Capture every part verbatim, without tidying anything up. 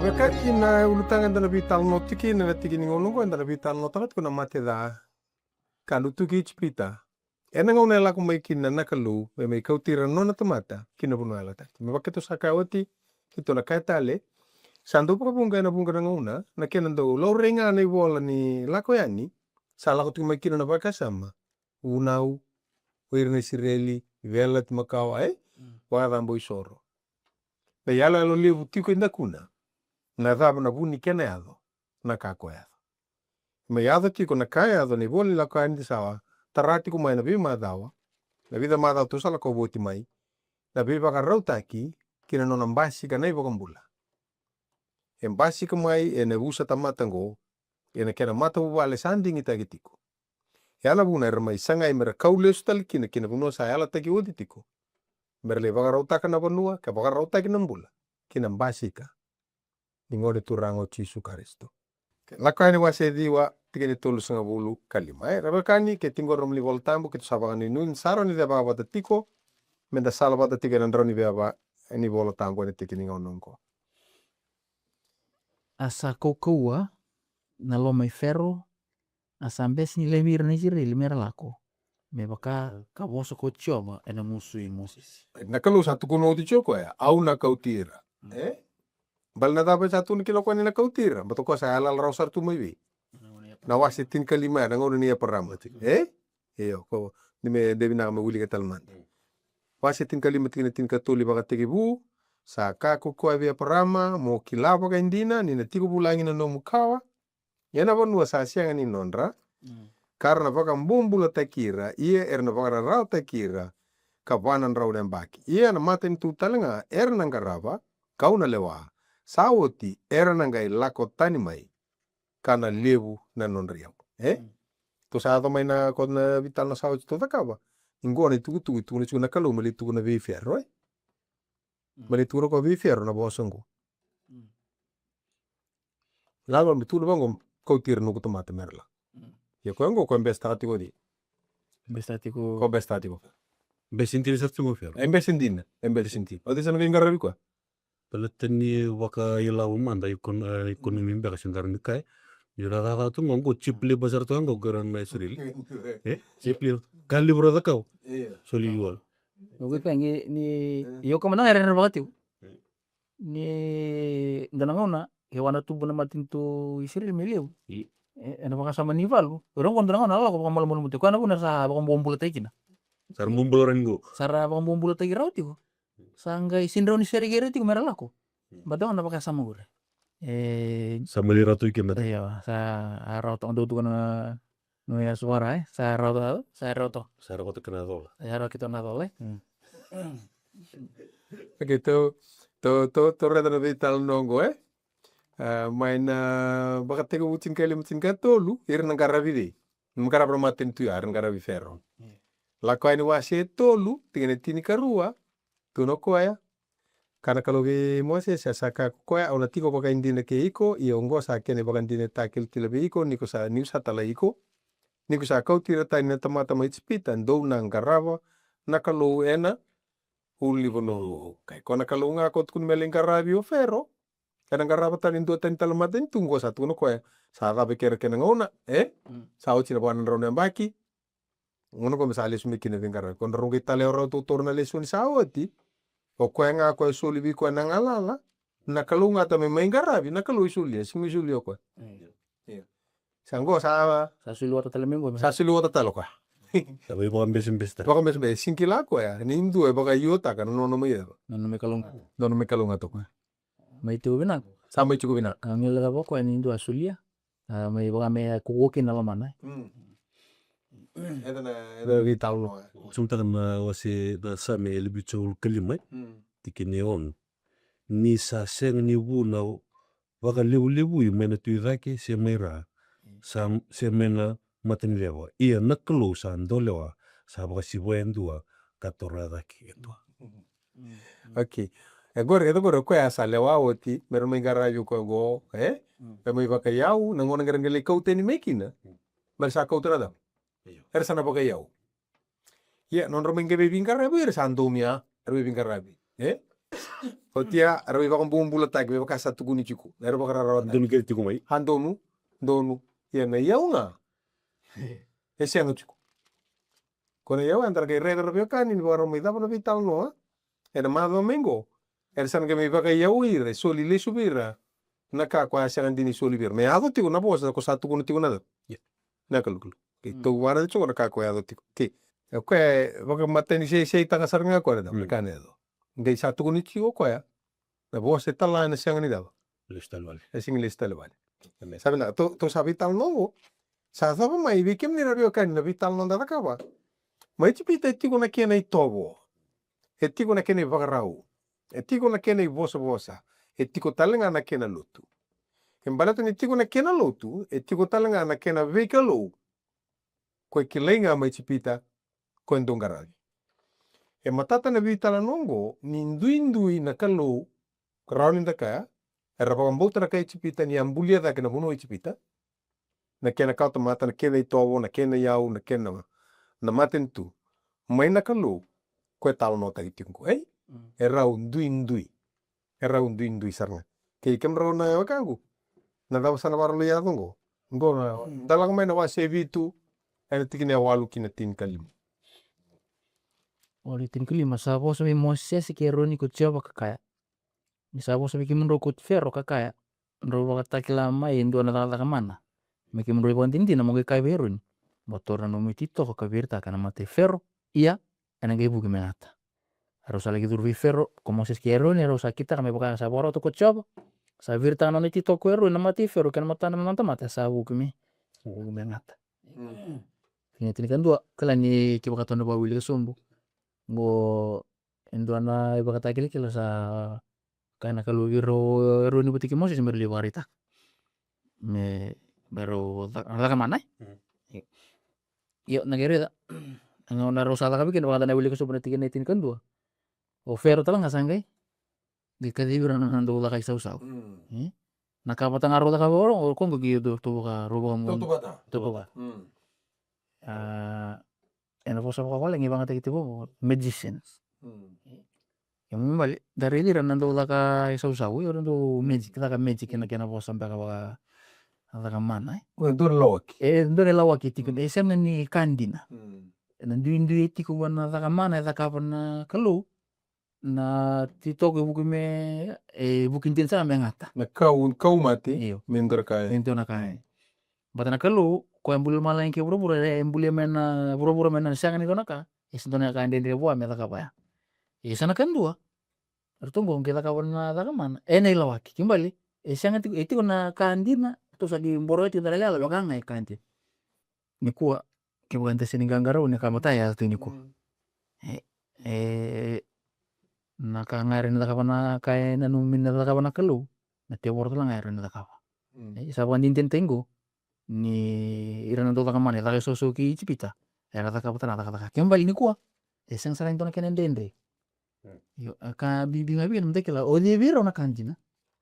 Vekati na ulutaga eda na veitalanoa tiko kina ena tiki ni gauna oqo, eda na veitalanoataka tiko na mate ca ka lutuki Ijipita. Ena gauna e lako mai kina na Kalou me mai kauti ira na nona tamata ki na vanua yalataki. Me vaka keitou sa kaya oti, keitou na kaya tale, sa dau vakavuqa ena vuqa na gauna na kena dau laurai ga na ivola ni Lako Yani. Sa lako tiko mai kina na vakasama, vunau, o ira na Isireli, veiyalayalati makawa, e? Mm. Vakacabo isoro. Na iyaloyalo levu tiko e dakuna, na cava na vu ni kena yaco na ka ko yaco. Me yaco tiko na ka yaco na ivola ni Lako Yani, sa tara tiko mai na veimacawa, na vica macawa tou sa lako oti mai, na veivakarautaki ki na nona basika na iVakabula. E basika mai ena yavusa tamata oqo, ena kena matavuvale sa digitaki tiko. Ya na vuna era mai sagai mera kau lesu tale kina ki na vanua sa yalataki oti tiko, mera lai vakarautaka na vanua ka vakarautaki na bula ki na basika ni Gone Turaga o Jisu Karisito. Lako Yani wase ciwa, tikina e tolusagavulu ka lima. E, ra veiwekani, ke tiko qori na nomuni iVola Tabu, keitou sa vakanuinui ni sa rawa ni ceva vata tiko meda sala vata tiko ena drau ni ceva ni Vola Tabu ena tiki ni gauna oqo. A sa kaukauwa na loma i Fero, a sa bese ni laivi ira na Isireli mera lako, me vaka ka vosa ko Jiova ena gusu i Mosese. Na Kalou sa tukuna oti tiko o koya, au na kauti ira. Mm. E? Baleta na cava e sa tukuna kina o koya ni na kauti ira? Baleta o koya sa yalayala rawa sara tu mai vei? Na wase tinikalima ya, na gauna ni Eparama. E? Io, ko ni me de vinaka me wilika tale mada. Mm. Wase tinikalima, tikina tinikatolu, vakatekivu. Sa kaya ko koya vei Eparama, mo kila vakaidina ni na tiko vulagi na nomu kawa ena vanua sa sega ni nodra, mm, ka ra na vakabobulataki ira, ia era na vakararawataki ira ka va na drau na yabaki. Ia na matanitu tale ga era na qarava, kau na lewa. Sa oti era na qai lako tani mai, ka na levu na nodra iyau. E? Mm. Tou sa yaco mai na, ko na veitalanoa sa oti tou cakava. Oqo na itukutuku e tukuna tiko na Kalou me lai tukuna vei Fero, e? Mm. Me lai tukuna ko vei Fero na vosa oqo. Mm. Lako me tukuna vaqo, kauti ira noqu tamata mera lako. Mm. Ia koya oqo, koya besetaka tiko oti. Besetaka tiko. Ko besetaka tiko. Bese dina sara tiko Fero. E bese dina, e bese dina. O cei sa na qai qaravi koya? Baleta ni vakailavo mada, ikon-, e, ikonomi beka se qaravi koya. Ni ra cakacaka tu qo, qo cheap labor sara tu qo, qo ra na Isireli. E? Cheap labor. Ka levu ra cakava. Io. Soli iyau. Noqu ipegi ni, e, io, ka mada ga era na vakatau. E. Ni dua na gauna ke vaka na tubu na matanitu Isireli me levu. I. E, ena vakasama ni valu. Ira qo dua na gauna lako vakamalumalumu tiko. Koya na vuna sa vakabobulataki kina. Sa ra bubula rawa ni qo. Sa ra vakabobulataki rawa tiko. Sa qai sega ni rawa ni sereki ira tiko mera lako. Mm. Baleta na vakasama qori. E, sa mali rawa tu i kemera. Io, sa a rawa tu, dou tukuna na, no ya suara, e? Sa rawa tu, sa rawa tu. Sa rawa tu kena cola. Sa rawa keitou na cola, e? Mm. Okei, tou, tou, tou, tou raica na veitalanoa oqo, e? A, mai na Vakatekivu tinikalima, tinikatolu, ira na qaravi cei? Na qarava na matanitu ya, era na qaravi Fero. Mm. Lako Yani wase tolu, tikina tinikarua, tukuna o koya. Kaya na Kalou vei Mosese, a sa kaya ko koya, au na tiko vakaidina kei iko, ia oqo sa kena ivakadinadina takilakilataki vei iko, ni ko sa, niu sa talai iko, ni ko sa kauti ira tani na tamata mai Ijipita, dou na qarava na Kalou ena ulunivanua. Kai ko na Kalou ga ko tukuna me lai qaravi o Fero, ena qarava tale e dua tani tale matanitu. Oqo sa tukuna o koya, sa cava kena, kena gauna, e? Mm. Sa oti na va na drau na yabaki. Gauna qo me sa lesu mai kina veiqaravi. Ko drau qai talai rawa tu, toro na lesoni sa oti. O koya ga ko e soli vei koya na galala, na kalougata me mai qaravi, na Kalou e solia, sega ni solia o koya. Io. Io. Sa qo sa, sa soli vata tale mai qo. Sa soli vata tale o koya. Sa mai vakabesebese tale. Vakabesebese, sega ni kila o koya ni dua e vakaiotaka na nona mai cava. Nona mai kalougata. Nona mai kalougata o koya. Mai tiko vinaka. Sa mai tiko vinaka. A, qai lai cava o koya ni dua a solia. A, mai vaka me kaukaua kina na lomana. Mm. Eda na, eda na veitalanoa. Samataka na wase, na Same e limasagavulu ka lima, e? Mm. Tikina e ono. Ni sa sega ni vu na vakalevulevui mai na tui cake se mai ra, sa, se mai na mataniceva. Ia na Kalou sa dau lewa, sa vakasivia e dua, ka toro cake e dua. Mm. Okei. E qori, e qori o koya sa lewa oti, me ra mai qaravi o koya qo, e? Mm. Me mai vakaiyau, na gauna qai ra qai lai kau tani mai kina. Mm. Me ra sa kauta na cava? Io. Era sa na vakaiyau. Ia, nodra mai qai veiqaravi, era sa domia, era veiqaravi. E? Oti ya, rau ivakabobulataki me vaka sa tukuni tiko. Na era vakararawataki. Donu kece tiko mai. A donu, donu. Ia na iyau ga e sega tiko. Ko na iyau eda ra qai raica na veiwekani ni vakarau mai cava na veitalanoa. Ena macawa mai qo era sa na qai mai vakaiyau ira, e soli lesu vei ira na ka ko a sega dina ni soli vei ira. Me yaco tiko na vosa ko sa tukuna tiko na cava? Na kalukalu. Kei tou vana tiko na ka ko yaco tiko. Kei o koya e vakamatani seiseitaka sara ga koya na cava? Na ka na yaco. Qai sa tukuni tiko o koya na vosa e tala ena sega ni cava? Lesu tale vale. E sega ni lesu tale vale. Sa vinaka, tou sa veitalanoa oqo. Sa cava mai vei kemuni na veiwekani na veitalanoa da cakava. Mai Ijipita e tiko na kena itovo, e tiko na kena ivakarau, e tiko na kena ivosavosa, e tiko tale ga na kena lotu. E baleta ni tiko na kena lotu, e tiko tale ga na kena veikalou. Ko e kilai ga mai Ijipita, ko e dau qaravi. E matata na veitalanoa oqo ni duidui na Kalou, rawa ni da kaya, era vakabauta na kai Ijipita ni a bulia cake na vanua o Ijipita, na kena kawatamata, na kena itovo, na kena iyau, na kena na matanitu, mai na Kalou, ko e talanoataki tiko qo, ei? E rau duidui. E rau duidui sara ga. Kei kemudrau na wekaqu, na cava sa na vakarau lai yaco qo? Qo na, da lako mai na wase e vitu, ena tikina e walu ki na tinikalima. Walu ki na tinikalima. Sa vosa vei Mosese kei Eroni ko Jiova ka kaya, ni sa vosa vei kemudrau ko Fero ka kaya, drau vakatakila mai e dua na cakacaka mana me kemudrau ivakadinadina, mo qai kaya vei Eroni, mo taura na nomu ititoko ka viritaka na mata i Fero, ia ena qai vuki me gata. Erau sa laki curu vei Fero ko Mosese kei Eroni, erau sa kitaka me vaka sa vakarota ko Jiova. Sa viritaka na nona ititoko ko Eroni na mata i Fero kei na matana na nona tamata, sa vuki me, vuki me gata. Tikina tinikadua, kila ni kevaka tou na vakawilika sobu qo, e dua na ivakatakilakila sa kaya na Kalou vei rau, Eroni vata kei Mosese me rau lai vakaraitaka me, me rau caka, caka mana, e? Io, na qai raica na gauna rau sa caka vei kina, vaka da na wilika sobu na tikina e tinikadua. O Fero tale ga sa qai, qai kacivi ira na dau caka isausau. Na ka vata ga rau caka vei rau, o koya qo qai dau, dau vaka, rau vaka, dau vaka. Ena vosa vakavalagi e vagataki tiko vaka magicians. Ia me baleta da raici ira na dau caka isausau, ira dau magic, caka magic, kena, kena vosa beka vaka, caka mana, e? E dua na lawaki. E dua na lawaki tiko, e sega ni ka dina. Na duidui e tiko vua na caka mana e cakava na Kalou, na titoko e vuki me, e vuki dina sara me gata. Na kau, kau mate. Io. Me dua na ka, e. Me dua na ka, e. Baleta na Kalou, koya e buli lomalagi kei vuravura, e bulia mai na vuravura me na sega ni dua na ka, e se dua na ka dredre vua me cakava ya. E sa na ka dua, eratou qo qai cakava na caka mana ena ilawaki. Kena ibalebale, e sega tiko, e tiko na ka dina, tou sa qai boroya tiko na iyaloyalo vaka ga e ka dina. Nikua, kevaka eda sega ni qaqarauni, na ka matai e yaco tiko nikua. E, e, na ka ga e rawa ni cakava, na ka e nanumi na cakava na Kalou, na tevoro tale ga e rawa ni cakava. E sa vakadinadinataki qo ni ira na dau caka mana e caka isausau ki Ijipita, era cakava tale na cakacaka. Kena ibalebale nikua e sega sara ni dua na kena dredre. Io, a ka bibi ga vei keda meda kila, o cei vei rau na ka dina,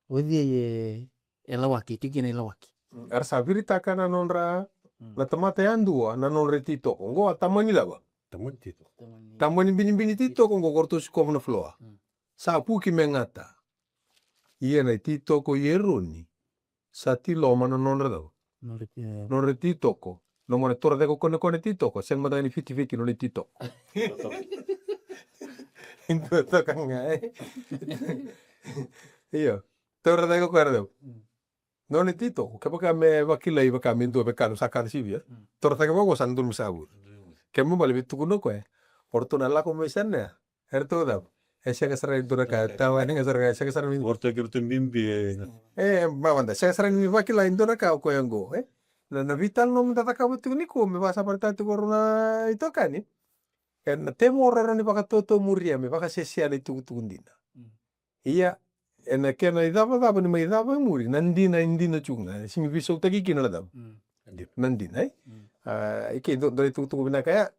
o cei e, e lawaki, e tiko kina e lawaki. Era sa viritaka na nodra, na tamata yadua, na nodra ititoko. Qo a tamani cava? Tamani titoko. Tamani binibini titoko, qo ko ratou sikova na flour. Sa vuki me gata. Ia na ititoko i Eroni sa tiloma na nodra cava? Nodra ti-, nodra titoko. Na gone taura cake o koya na kena titoko, sega mada ga ni fitifiti nona ititoko. Dua toka ga, e? Io. Taura cake o koya na cava? Nona ititoko. Kevaka me vakilai, vaka me dua me kanu, sa kanu sivia. Taura cake vaka oqo sa donu me sa vuri. Kena ibalebale vei tukuna o koya, o ratou na lako mai sara ya, eratou cava? E sega sara ni dua na ka, tawa, e sega sara, e sega sara ni, o ratou kei ratou bibi, e. E, ma vada, sega sara ni vakila e dua na ka o koya qo, e? Na, na veitalanoa meda cakava tiko nikua, me vakasavasavataka tiko o rau na itokani. E, na tevoro e rawa ni vakatotomuria me vakasesea na itukutuku dina. Ia, ena kena icavacava ni mai cava e muri, na dina e dina tiko ga, e sega ni veisautaki kina na cava? Na dina, e? A, i ke dua, dua na itukutuku vinaka ya.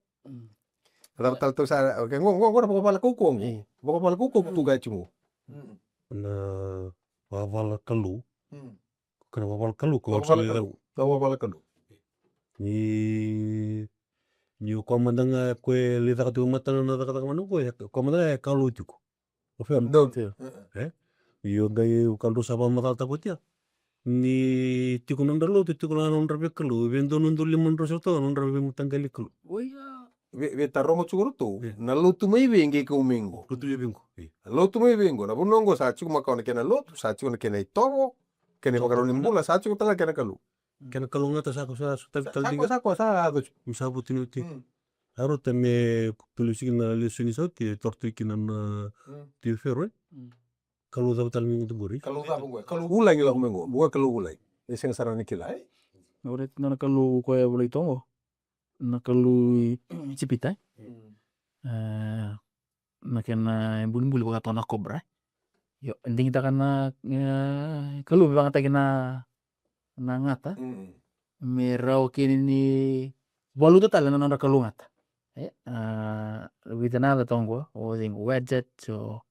Cava tale tou sa, okay, qo, qo, qo na vakavala kaukauwa qo. Vakavala kaukauwa tu ga tiko qo. Na vakavala Kalou. Ko na vakavala Kalou, ko vakavala Kalou. Ni, ni o koya mada ga ko e lai caka tiko matana na cakacaka mana ko, o koya mada ga e Kalou tiko. O Fero. Dou. Fero. E? Io, qai ka drau sa vakamacalataka oti ya. Ni tiko na nodra lotu, tiko na nodra veikalou, vei dua na udolu lima na drau sota na nodra veimataqali kalou. Oi, ya. Vei, veitaroga tiko ratou. Io. Na lotu mai vei qai kau mai qo. Lotu mai vei qo. Io. Na lotu mai vei qo. Na vanua qo sa tiko makawa na kena lotu, sa tiko na kena itovo, kena ivakarau ni bula, sa tiko tale ga kena kalou. Kena kalougata sa ko sa sotavi tale ga. Sa ko sa ko sa yaco tiko. Me sa vutuniyau tiko. Mm. A rauta me tulisiki na lesoni sa oti, e torotui kina na tio Fero, e? Mm. Kalou cava tale mai qo qori? Kalou cava qo? Kalou vulagi lako mai qo. Qo kalou vulagi. E sega sara ni kila, e? Na ure tiko na kalou koya e volai toka qo. Na kalou i Ijipita, e? Mm. E, na kena ibulibuli vakatoka na kobra, e? Io, e digitaka na, e, kalou me vakayagataki na, na gata. Mm. Me rawa kina ni valuta tale na nodra kalougata. E, a, vica na yaca toka qo, o cei qo, Wadjet, o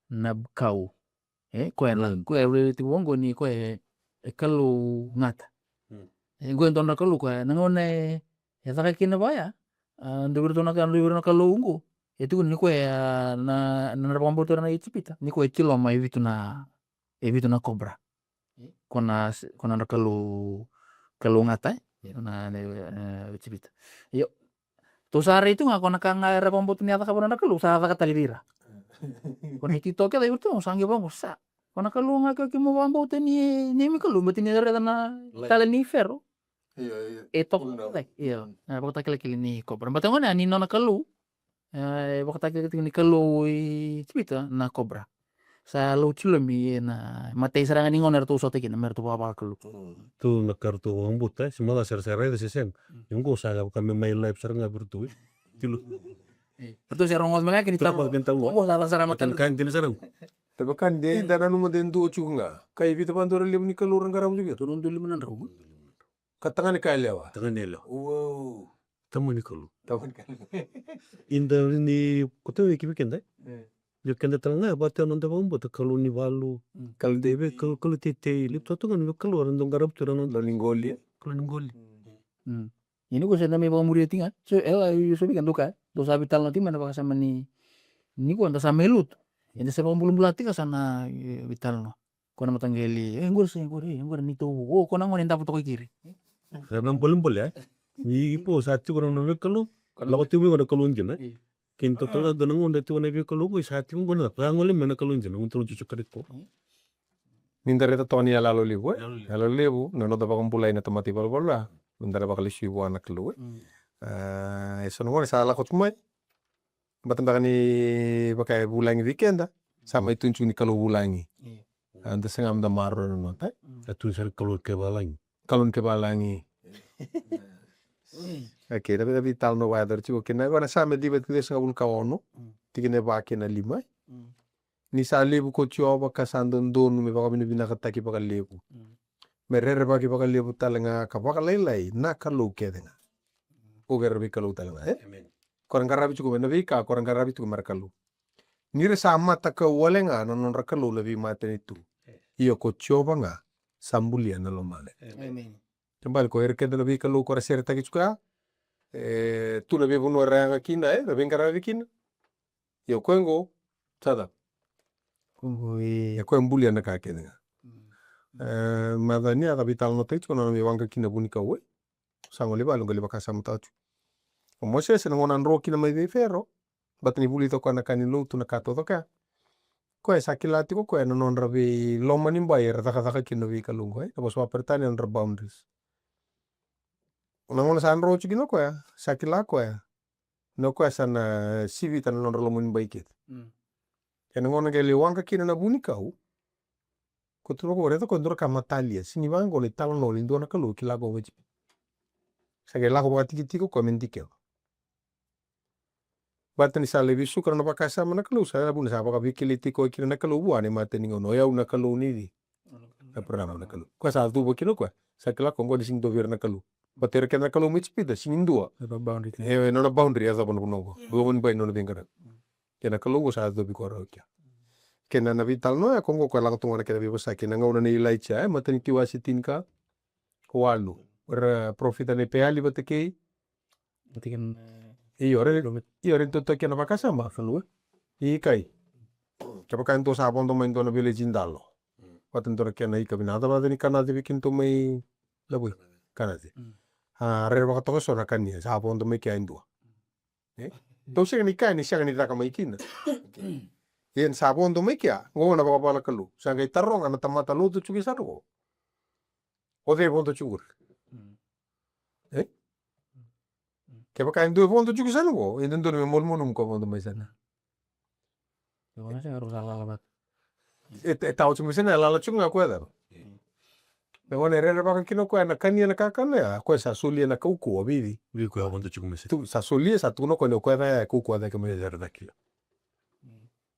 Nabkau. E, koya na, mm, koya e veivuke tiko qo ni koya e, e kalougata. Mm. E, qo e dua na kalou koya, na gauna e, e caka kina vaya. A, dua vei iratou na ka, dua vei iratou na kalou qo. E tukuni ni koya, a, na, na nodra vakabauta na Ijipita. Ni koya e tiloma e vitu na, e vitu na kobra. Ko na, ko na nodra kalou, kalougata, e? Io. Na, na, e, Ijipita. Io. Tou sa rai tu ga, ko na ka ga era vakabauta ni a cakava na nodra kalou, sa caka tale vei ira. Ko na ititoko kece, iratou sa qai vaqo, sa. Ko na kalou ga ke, keimami vakabauta ni, neimami kalou, baleta ni raica na tale ni Fero. Io, io. E toka, io. Mm. E vakatakilakila ni kobra. Baleta gona ni nona kalou. E, e vakatakilakila tiko ni kalou i Ijipita na kobra. Sa lau tilomi ena imatai sara ga ni gauna eratou sota kina me ratou vakavakalou. Mm. Tu na ka ratou vakabauta, e, se mada sara sara eda se sega. Mm. Ni qo sa vaka me mai live sara ga vei ratou, e. Tilo. E, ratou se rogoca me ga kina talo. Rogoca me talo. Qo sa sara mada. Ka dina sara. Taba ka de, da nanuma de dua tiko ga. Ka e vica vakadua na levu ni kalou ra qarava tiko. Dua na udolu lima na drau. Ka tagane ka yalewa. Tagane yalewa. Wow. Tamani kalou. Tamani kalou. Ida ni ko tau vei keda, e? E. Io keda tale ga, vata na noda vakabauta, kalou ni valu. Mm. Kalou ni vei, kalou, kalou teitei, levu toka ga na veikalou, era dau qarava tu na noda. Kalou ni qoli. Kalou ni qoli. Mm. Mm. Ia ni ko sa da mai vakamuria tiko ga. So, e, e, so vei keda dau ka, dau sa veitalanoa tiko mai na vakasama ni, ni ko da sa mai lotu. Eda sa vakabulabula tiko sa na, e, veitalanoa. Ko na mataqali, e, qori se, qori, e, qori ni tou, o, ko na gone davo toka i keri. Sa na bolebole, e? Ni po sa tiko na nona veikalou, lako tiko mai qo na kalou dina, e? Io. Kei ni totoka dua na gauna tiko na veikalou qo, sa tiko qo na, ka gole mai na kalou dina, qo talo cucu kare ko. Ni da raica toka ni yaloyalo levu, e? Yaloyalo levu. Yaloyalo levu, na noda vakabulai na tamata ivalavala, ni da na vakalesui vua na Kalou, e? Mm. A, e so na gone sa lako tu mai. Baleta beka ni vaka e vulagi vei keda, sa mai tukuni tiko ni kalou vulagi. Io. A, da sega mada maroroya na nona, e? Mm. A tukuni sara ni kalou kaivalagi. Kalou ni kaivalagi. Mm. Okay, da vei, da veitalanoa vakayacori tiko kina, qo na Same ciwasagavulu ka ono, mm, tikina e va kei na lima. Mm. Ni sa levu ko Jiova ka sa dodonu me vakavinavinakataki vakalevu. Mm. Me rerevaki vakalevu tale ga ka vakalailai na kalou kece ga. Mm. O kei ira veikalou tale ga, e? Amen. Ko ra qaravi tiko mai na veika, ko ra qaravi tiko mai ra kalou. Ni ra sa matakau wale ga na nodra kalou na veimatanitu. E. Ia ko Jiova ga sa bulia na lomana. Amen. Kena ibalebale ko ira kece na veikalou ko ra seretaki tiko ya. E, tu na veivanua era yaga kina, e, ra veiqaravi kina. Ia o koya qo, sa cava? Ko qo e. Ia o koya bulia na ka kece ga. Mm. E, macawa ni a veitalanoataki tiko na nona mai waqa kina vunikau, e. Sa gole vale, gole vakasamataka tu. O Mosese na gauna a dro kina mai vei Fero, baleta ni vulica o koya na ka ni lotu, na ka taucoko ya. Koya sa kila tiko koya na nodra veiloma ni bai era cakacaka kina na veikalou qo, e. Na vosa vakaperitania na nodra boundaries. Na gauna sa dro tiko kina o koya, sa kila o koya. Na o koya sa na sivita na nodra loma ni bai kece. Mm. Ena gauna qai lai waqa kina na vunikau. Ko tukuna ko raica ko dua na ka matalia, sega ni vaqo na italanoa ni dua na kalou kila ko vei Ijipita. Sa qai lako vakatikitiki ko koya me dikeva. Baleta ni sa lai vesuka na nona vakasama na Kalou, sa na vuna sa vakaveikeleti koya kina na Kalou vua na imatai ni gauna, o yau na Kalou nei Eparama na Kalou. Koya sa cuva kina o koya, sa kila ko qo ni sega ni dua vei ira na kalou. Baleta ira kece na kalou mai Ijipita, sega ni dua. E, boundary. E, nona boundary e yacova na vanua qo. Loma ni bai nona veiqaravi. Kei na Kalou qo sa yacovi koya rawa kea. Kei na, na veitalanoa ya ko qo koya lako tu ga na kena veivosaki na gauna nei Ilaija, e, Matai ni Tui wase tinikawalu. Era parofita nei Peali vata kei. Vata kei na, io, era, io, era dau toki ena vakasama. Kalou, e? I kai. Kevaka e dua sa vodo mai dua na village dalo. Mm. Vata dua na kena ika vinaka, cava ni kana vei kina tu mai Lavui? Kana. Mm. A, rerevaka toka so na kania, sa vodo mai kea e dua. E? Tou sega ni kaya ni sega ni caka mai kina. Ia ni sa vodo mai kea, qo na vakavala Kalou. Sa qai taroga na tamata lotu tiko i sana qo. O cei vodo tiko qori? Mm. E? Kevaka e dua e vodo tiko i sana qo, e dodonu me malumalumu ko vodo mai sana. Io, na sega rau sa lala vata. E, e tawa tiko mai sana, e lala tiko ga koya cava? Mm. Na gone e rerevaka kina o koya na kania na kakana ya, koya sa solia na kaukauwa vei cei? Vei koya vodo tiko mai sana. Tu, sa solia, sa tukuna o koya ni o koya cake ya e kaukauwa cake mai, era cake kila.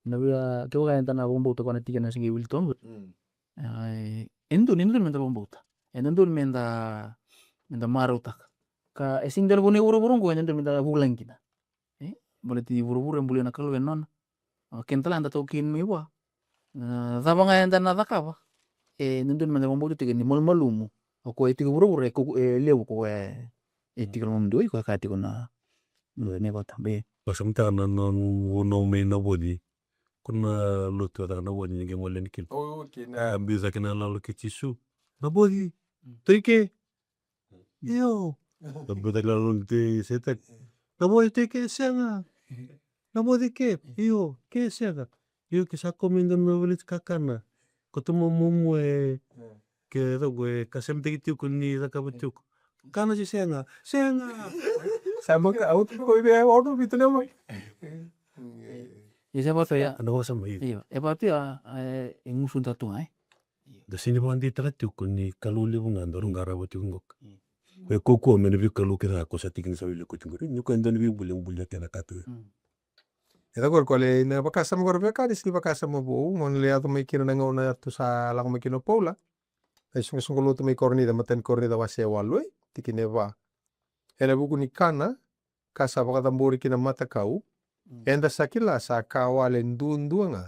Na via, kevaka eda na vakabauta ko na tikina sa qai wili toka. Mm. Ai, e dodonu, e dodonu meda vakabauta. E dodonu meda, meda marautaka. Ka e sega ni dua na vanua e vuravura qo e dodonu meda vulagi kina. E, baleti vuravura e bulia na Kalou e nona. O keda tale eda taukeni mai vua. Na cava ga eda na cakava, e dodonu meda vakabauta tiko ni malumalumu. O koya e tiko vuravura e, e levu ko koya e tiko lomamudou, o koya ka tiko na, na vata be. Vakasamataka na, na, na, na mai Navoci. Ko na lotu a caka Navoci ni qai gole yani kina. O, okay, na. A biu cake na lalo kei Jisu. Navoci. Mm. Toi ke. Io. Na biu cake na lalo kei Setani. Navoci, toi ke, sega. Navoci ke. Io, ke sega. Io, ke sa kau mai dua na village kakana. Ko tu momomo e. Mm. Ke cau e kasemitaki tiko ni cakava tiko. Kana se sega? Sega. Sa maka, au tu ko i vei, au tu vitu na mai. Ia se vatu ya. Ana vosa mai. Io, e vatu ya, e, e gusu da tu ga, e. Da sega ni vakadeitaka tiko ni Kalou levu ga daru qarava tiko qoka. Mm. Ko e kaukauwa mai na veikalou kece ga ko sa tiki ni sa wili ko tiko. Ni ko e dua ni veibuli, buli na kena ka tu. Mm. E caka qori ko le na vakasama qori veka ni sega ni vakasama vou, mo na le yaco mai kina na gauna yaco sa lako mai kina o Paula. E soqosoqo lotu mai Korinica, matai ni Korinica wase walu, e, tikina e va. Ena vuku ni kana, ka sa vakacabori ki na matakau, mm, eda sa kila sa ka wale duadua ga.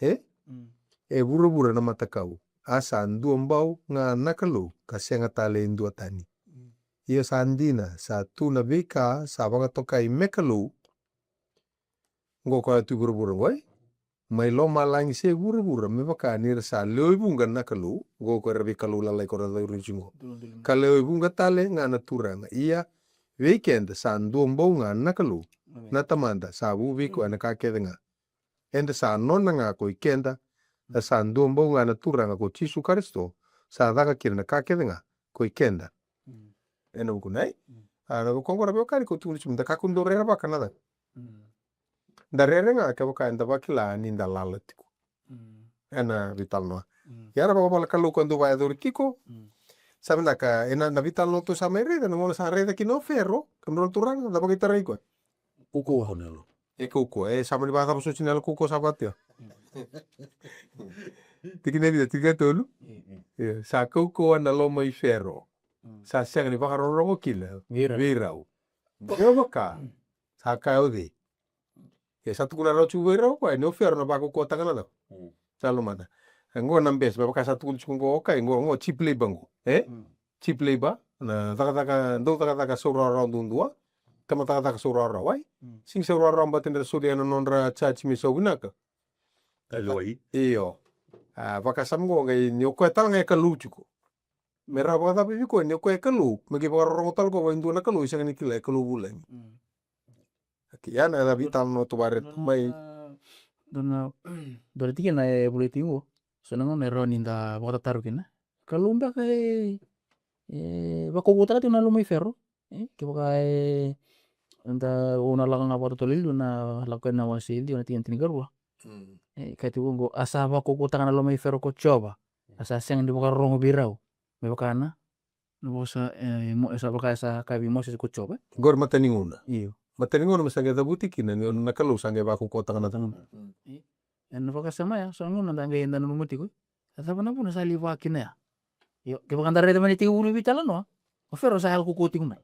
E? Mm. E vuravura na matakau. A sa duabau ga na Kalou, ka sega tale e dua tani. Mm. Ia sa dina, sa tu na veika sa vakatokai me Kalou. Qo koya tu i vuravura qo, e? Mai lomalagi se vuravura, me vaka ni ra sa lewe vuqa na Kalou, qo ko era veikalou lalai ko ra cauri tiko qo. Duludulu. Ka lewe vuqa tale ga na Turaga. Ia, vei keda sa duabau ga na Kalou. Amen. Na Tamada, sa vu vei koya na ka kece ga. Eda sa nona ga ko i keda, na sa duabau ga na Turaga ko Jisu Karisito, sa caka kina na ka kece ga ko i keda. Mm. Ena vuku nei. Mm. A, na vuku qo na veiwekani ko tukuna tiko, da kakua ni dau rerevaka na cava. Mm. Da rere ga kevaka eda vakila ni da lala tiko. Mm. Ena veitalanoa. Mm. Ia na vakavala Kalou ka dau vakayacori tiko. Mm. Sa vinaka, ena, na veitalanoa tou sa mai raica, na gauna sa raica kina o Fero, kemudrau na turaga, da vakaitarai koya. Kaukauwa na yalo. E kaukauwa, e sa mani vakacava soti na yalo kaukauwa sa vakatia. Tikina e vica, tikina e tolu. Mm, mm. Ia, sa kaukauwa na loma i Fero. Mm. Sa sega ni vakarorogo kina vei rau. Vei rau. Kevaka, sa kaya o cei? Ia sa tukuna rawa tiko vei rau koya ni o Fero na vakaukauwataka na cava? Mm. Sa lomana. E qo na best, me vaka sa tukuna tiko qo, okay, qo, qo cheap labor qo. E? Mm. Cheap labor, na cakacaka, dau cakacaka saurawarawa duadua. Tama cakacaka saurawarawa, ai? Mm. Sega ni saurawarawa baleta ni ra solia na nodra charge me sau vinaka. Ka lewai. Io. A, vakasama qo qai ni o koya tale ga e Kalou tiko. Me rawa vakacava vei koya ni o koya e Kalou, me qai vakarorogo tale koya vua e dua na kalou e sega ni kila, e kalou vulagi. Mm. Okay, ia na, na veitalanoa tou vakaraica mai. Dua na, dua na tikina e volai tiko qo. So na gauna e rawa ni da vakatataro kina. Kalou beka e, e vakaukauwataka tiko na loma i Fero. E, kevaka e, da, au na lako ga vakatotolo i liu, na Lako Yani na wase ciwa na tikina tinikarua. Mm. E, kaya tiko qo, a sa vakaukauwataka na loma i Fero ko Jiova. A sa sega ni vakarorogo vei rau. Me vaka na, na vosa, e, mo-, e sa vaka e sa kaya vei Mosese ko Jiova. Qori matai ni gauna. Io. Matai ni gauna me sa qai cavuti kina, ni na Kalou sa qai vakaukauwataka na cava. Mm. E, ena vakasama ya, so na gauna da qai da nanuma tiko. A cava na vuna sa lai vaka kina ya? Io, kevaka da raica mai na itekivu ni veitalanoa, o Fero sa yalo kaukauwa tiko mai.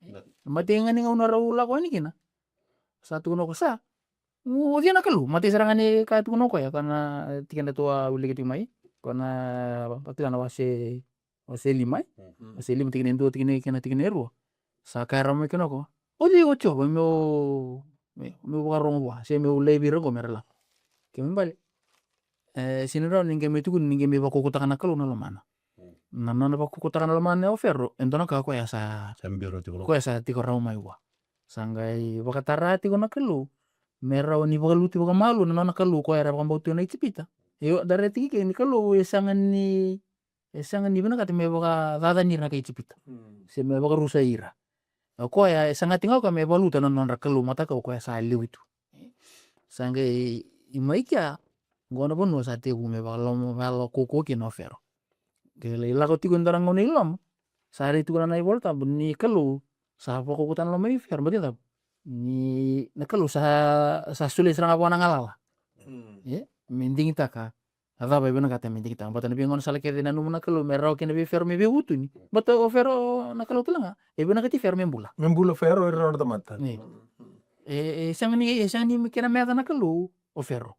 Na. Matai ga ni gauna rau lako yani kina. Sa tukuna o koya sa, o cei na Kalou? Matai sara ga ni ka e tukuna o koya, koya na tikina tou a wilika tiko mai. Koya na, vaka tiko na wase, wase lima, e? Mm. Wase lima tikina e dua, tikina e, kena tikina e rua. Sa kaya rawa mai kina o koya, o cei o Jiova meu, meu, meu vakarorogo vua, se meu laivi ira qo me ra lako. Kena ibalebale, e sega ni rawa ni qai mai tukuni ni qai mai vakaukauwataka na Kalou na lomana. Na nona vakaukauwataka na lomana o Fero e dua na ka o koya sa, sa bera tiko, o koya sa tiko rawa mai vua. Sa qai vakatara tiko na Kalou me rawa ni vakaluti vakamalua na nona Kalou, o koya era vakabauta tiko na Ijipita. Io, da raica tiko ni Kalou e sega ni, e sega ni vinakata me vakacacani ira na kai Ijipita se me vakarusai ira. O koya e sagati ga o koya me valuta na nodra kalou matakau, o koya sa lewe tu. Sa qai i mai kea, qo na vanua sa tekivu me vakaloma, vakalokaukauwa kina o Fero. Ke lai lako tiko e dua na gauna i loma, sa rai tiko na iVolatabu ni Kalou sa vakaukauwataka na loma i Fero, baleta ni na Kalou sa, sa solia sara ga vua na galala. E, me digitaka a cava e vinakata me digitaka. Baleta na veigauna sala kece e nanuma na Kalou me rawa kina vei Fero me veivutuni. Baleta o Fero na Kalou tale ga e vinakati Fero me bula. Me bula Fero, ira na tamata. E, e sega ni, e sega ni kena meca na Kalou o Fero.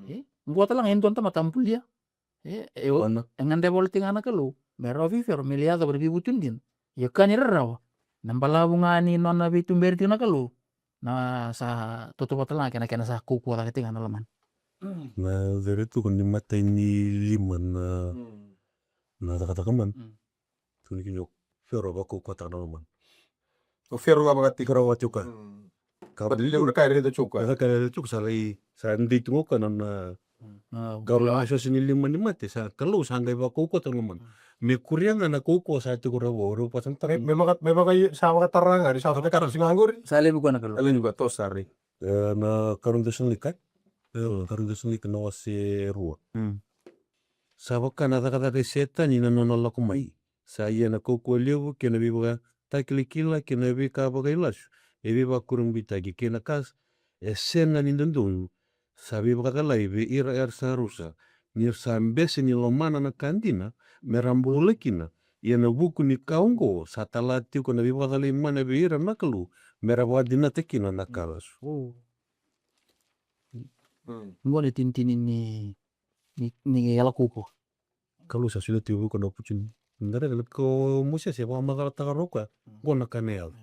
E, qo tale ga e dua na tamata a bulia. E, e, e gadreva wale tiko ga na Kalou me rawa vei Fero me lai yacova na veivutuni dina. Ia ka ni rarawa, na balavu ga ni nona veituberi tiko na Kalou, na sa tautauvata tale ga kei na kena sa kaukauwa cake tiko ga na lomana. Na cere tu ni matai ni lima na, na cakacaka mana. Tukuni kina o Fero vakaukauwataka na lomana. O Fero ga vakatiko. Fero vakatiko. Ka vata levu na ka e raica tiko. Na ka e raica tiko sa lai, sa dei tu ga o koya na, na qarauna isoso ni lima ni mate, sa Kalou sa qai vakaukauwataka na lomana. Me kuria ga na kaukauwa sa tiko rawa, o rau vakasamataka. Me, me vaka, me vaka, sa vakatara ga, ni sa vakatara tiko ga qori. Sa levu koya na Kalou. Sa levu koya, toso sara. E, na karua ni Cesalonaika. E, karua ni Cesalonaika na wase rua. Sa vaka na cakacaka i Setani na nona lako mai. Sa ia na kaukauwa levu kei na veivakatakilakila kei na veika vakailasu e veivakurabuitaki kei na ka e sega ni dodonu sa veivakacalai vei ira era sa rusa, ni ra sa bese ni lomana na ka dina me ra bula kina. Ia na vuku ni ka oqo sa tala tiko na veivakacalai mana vei ira na Kalou me ra vakadinata kina na ka lasu. Qo na itinitini ni, ni, ni yalo kaukauwa. Kalou sa solia tiko vei koya na opportunity. Da raica na ka o Mosese e vakamacalataka rawa o koya. Qo na ka na yaco.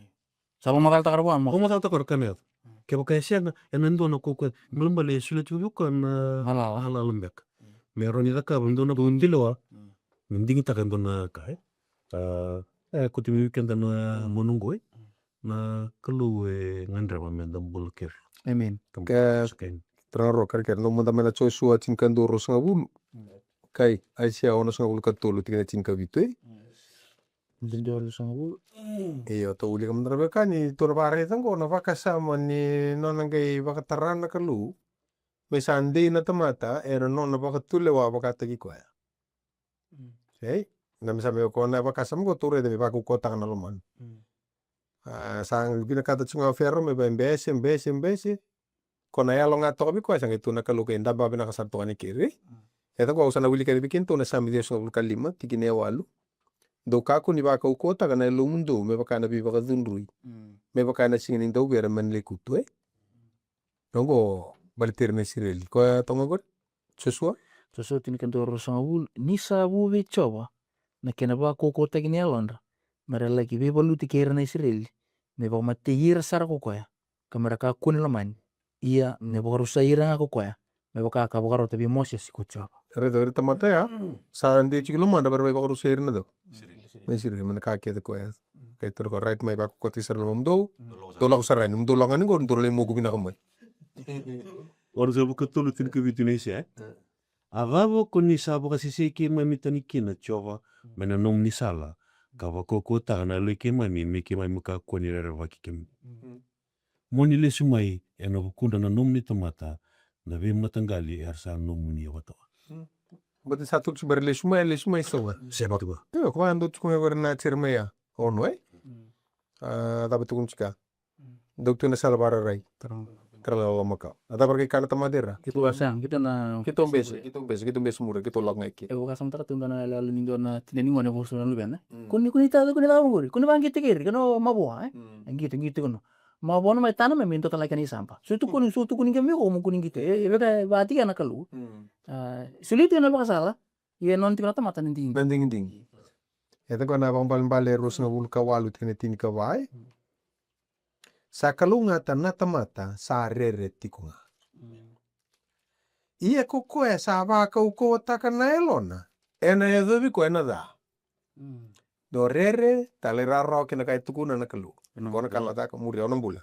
Sa vakamacalataka rawa o Mosese. Vakamacalataka rawa na ka na yaco. Kevaka e sega, ena dua na kaukauwa. Balebale e solia tiko vei koya na galala, galala beka. Me rawa ni cakava e dua na ka, dua na lewa. Me digitaka e dua na ka, e. A, e, kauti mai vei keda na manu qo, e. Na Kalou e gadreva me da bula kece. Amen. Ka, ka, tara ga ro, kerekere, dou mada mai na Josua tinikadua ruasagavulu. Kai, Aisea onosagavulu ka tolu, tikina tinikavitu, e? Tinikadua ruasagavulu. Io, tou wilika mada na veka ni tou na vakaraica qo na vakasama ni nona qai vakatara na Kalou me sa dei na tamata ena nona vakatulewa vakataki koya. Ei, na me sa me ko na vakasama ko tou raica me vakaukauwataka na lomana. A, sa vinakata tu ga o Fero me vabese, bese, bese. Ko na yalo ga toka vei koya sa qai tu na Kalou qai daba vinaka sara toka ni keri. E toka au sa na wilika vei kina tou na Same ciwasagavulu ka lima, tikina e walu. Dou kakua ni vakaukauwataka na yalomudou me vaka na veivakacudrui. Me vaka na siga ni dauvere mai na lekutu, e. Oqo baleti ira na Isireli. Koya toka qori? Josua? Josua tinikadua ruasagavulu. Ni sa vu vei Jiova na kena vakaukauwataki ni yalodra, me ra laki veivaluti kei ira na Isireli, me vakamatei ira sara ko koya, ka me ra kakua ni lomani. Ia me vakarusai ira ga ko koya, me vaka ka vakarota vei Mosese ko Jiova. Raica ira tamata ya, sa dei tiko i lomadra me ra mai vakarusai ira na cau. Na Isireli, mai na ka kece koya. Kai tolu ko right mai vakaukauwataki sara na lomamudou. Dou lako sara yani, mudou lako ga ni qori, dou lai moku vinaka mai. Onosagavulu ka tolu, tinikavitu ni Aisea, e? A cava ko ni sa vakasesei keimami tani kina, Jiova, mai na nomuni sala, ka vakaukauwataka na yaloi keimami me keimami kakua ni rerevaki kemuni? Mo ni lesu mai ena vukudra na nomuni tamata na veimataqali era sa nomuni vatava. Baleta sa tu tiko me ra lesu mai, lesu mai sa va. Se va tu va. Io, ko va dou tiko me vara na Jeremaia ono, e? A cava tukuni tiko? Dou tu na sala vararai. Tara lala makawa. A cava ra qai kana tamata ira? Keitou sa, keitou na, keitou bese, keitou bese, keitou bese mure, keitou lako ga i ke. E vakasamataka tu dua na yaloyalo ni dua na tina ni gone e vosa na luvena. Kua ni, kua ni tata, kua ni cava qori, kua ni vaqito keri, kua ni mavoa, e? E qito, qito kua ni mavoa na mai tana mai me dua tale kena isaba. So tukuni, so tukuni qai mai ko mo kua ni qito. E, e vaka e vakatika na Kalou. A, solia tiko na vakasala, ia e nona tiko na tamata na digidigi. Na digidigi. E tiko na Vakaibalebale ruasagavulu ka walu tikina tinikava, e? Sa kalougata na tamata sa rere tiko ga. Mm. Ia ko koya sa vakaukauwataka na yalona, ena yacovi koya na ca. Mm. Dua rere, talairawarawa kei na ka e tukuna na Kalou. Ena Ko na ka na caka, muria, o na bula.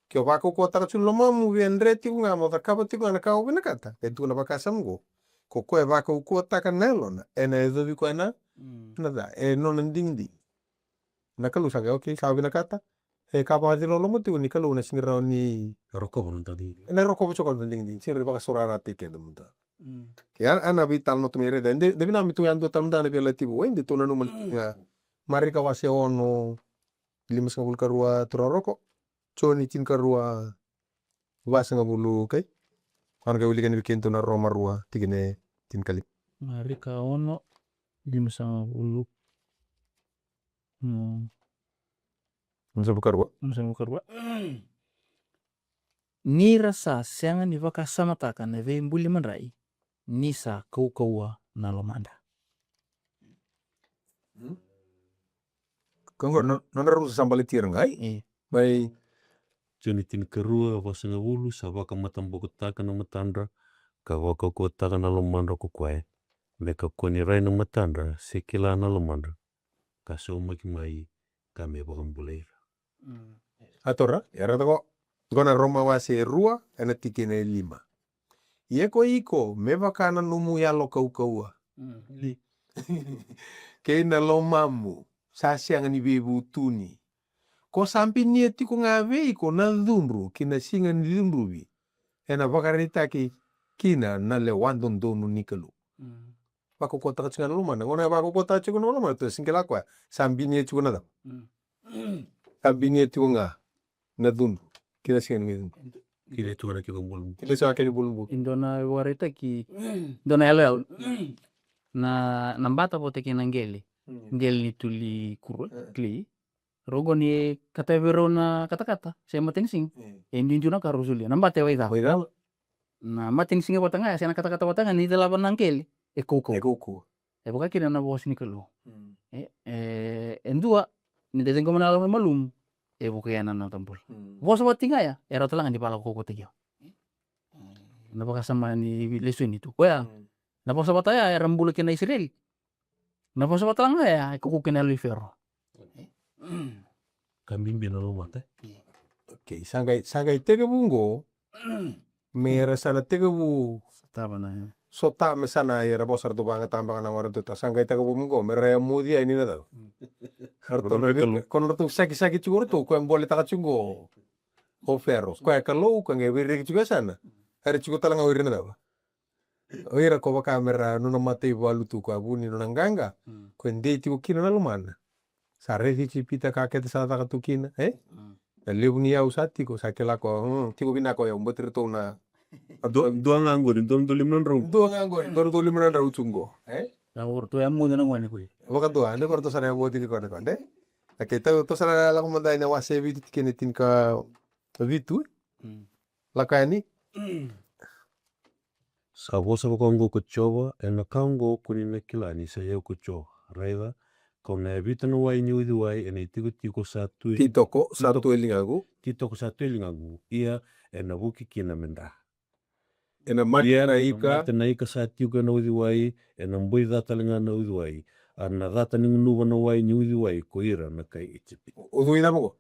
Ke o vakaukauwataka tu na lomamu, via dre tiko ga mo cakava tiko ga na ka o vinakata. Ke tukuna vakasama qo, ko koya e vakaukauwataka na yalona, ena yacovi koya na, mm, na ca. E nona digidigi. Na Kalou sa qai, okay, sa o vinakata. E ka vakaciloloma tiko ni Kalou na sega ni rawa ni rokova na digidigi. Ena rokova tiko na digidigi. Sega ni vakasaurarataki keda mada. Mm. Ke a, a na veitalanoa tu mai raica. De, de vinaka me tu yadua tale mada na veiyalayalati vou. E de tou nanuma ga. Marika wase ono, limasagavulu ka rua, turaga Roko. Joni tinikarua, vasagavulu, okay? Au na qai wilika yani vei kemudou na Roma rua, tikina e tinikalima. Marika ono, limasagavulu. Mm. Limasagavulu ka rua. Limasagavulu ka rua. Ni ra sa sega ni vakasamataka na veibuli madrai, ni sa kaukauwa na lomadra. Ka qo, no, nodra rau sa baleti ira ga, e? E. Mai. Joni tinikarua, vasagavulu, sa vakamatabokotaka na matadra, ka vakaukauwataka na lomadra ko koya. Me kakua ni rai na matadra, se kila na lomadra, ka saumaki mai, ka me vakabulai ira. Mm. A tora, era tako. Qo na Roma wase e rua, ena tikina e lima. Ia ko iko, me vaka na nomu yalo kaukauwa. Mm. Kei na lomamu, sa sega ni veivutuni. Ko sa binia tiko ga vei iko na cudru, ki na siga ni cudruvi. Ena vakaraitaki kina na lewa dodonu ni Kalou. Mm. Vakaukauwataka tiko ga na lomana. Gona e vakaukauwataka tiko na lomana, tou sega ni kila koya. Sa binia tiko na cava? Mm. Sa binia tiko ga na cudru. Kina siga ni cudru. Kina tiko na kena bulubulu. Kina siga kena bulubulu. E dua na vakaraitaki, dua na yaloyalo. Na, na bata vata kei na qele. Mm. Qele ni tuli kuro, eh, kili. Rau qo ni kata vei rau na katakata, se matanisiga. Mm. E duidui na ka rau solia. Na bata e waicala. Waicala. Na matanisiga vata ga, se na katakata vata ga, ni cilava na qele, e kaukauwa. E kaukauwa. E vaka kina na vosa ni Kalou. Mm. E, e, e dua, ni da ciqoma na yalo malumu, e vukea na noda bula. Mm. Vosa vata ga ya, e rawa tale ga ni vakalako kaukauwataki au. Mm. Na vakasama ni lesoni tu. Koya, mm, na vosa vata ya, era bula kina Isireli. Na vosa vata ga ya, e kaukauwa kina yalo i Fero. Ka bibi na lomata. Okay, sa qai, sa qai tekivu qo, me ra sa na tekivu sotava na, sota me sa na era vosa ratou vakayagataka beka na wara ratou, sa qai tekivu qo, me ra yamoci yani na cava. Ko na ratou, ko na ratou sakisaki tiko ratou, koya boletaka tiko qo o Fero. Koya Kalou, koya qai veireki tiko e sana. Era tiko tale ga o ira na cava. O ira ko vaka me ra nona mataivalu tu, koya vu ni nona qaqa. Mm. Ko e dei tiko kina na lomana. Sa raici Ijipita ka kece sa caka tu kina, e? Mm. Na levu ni yau sa tiko, sa kila ko, mm, tiko vinaka o yau, bati ratou na. Dua, dua ga qori, dua na dua lima na drau. Dua ga qori, dua na dua lima na drau tu qo, e? Sa qori, tou yamoci na gone ko i. Vakadua, ande ko ratou sa na yamoci ni kone kone, e? Okei, tou, tou sa na lako mada ina wase vitu tikina tinikavitu. Mm. Lako yani. Mm. Sa vosa vaka oqo ko Jiova, ena ka oqo ko ni na kila ni sa i au ko Jiova. Raica, kau na yavita na wai ni uciwai ena itikotiko sa tu e, titoko sa tu e ligaqu. Titoko sa tu e ligaqu, ia ena vuki kina me dra. Ena mate, ia na ena ika, mate na ika sa tiko ena uciwai, ena boi ca tale ga na uciwai. A na cata ni gunuva na wai ni uciwai ko ira na kai Ijipita. O cui cava qo?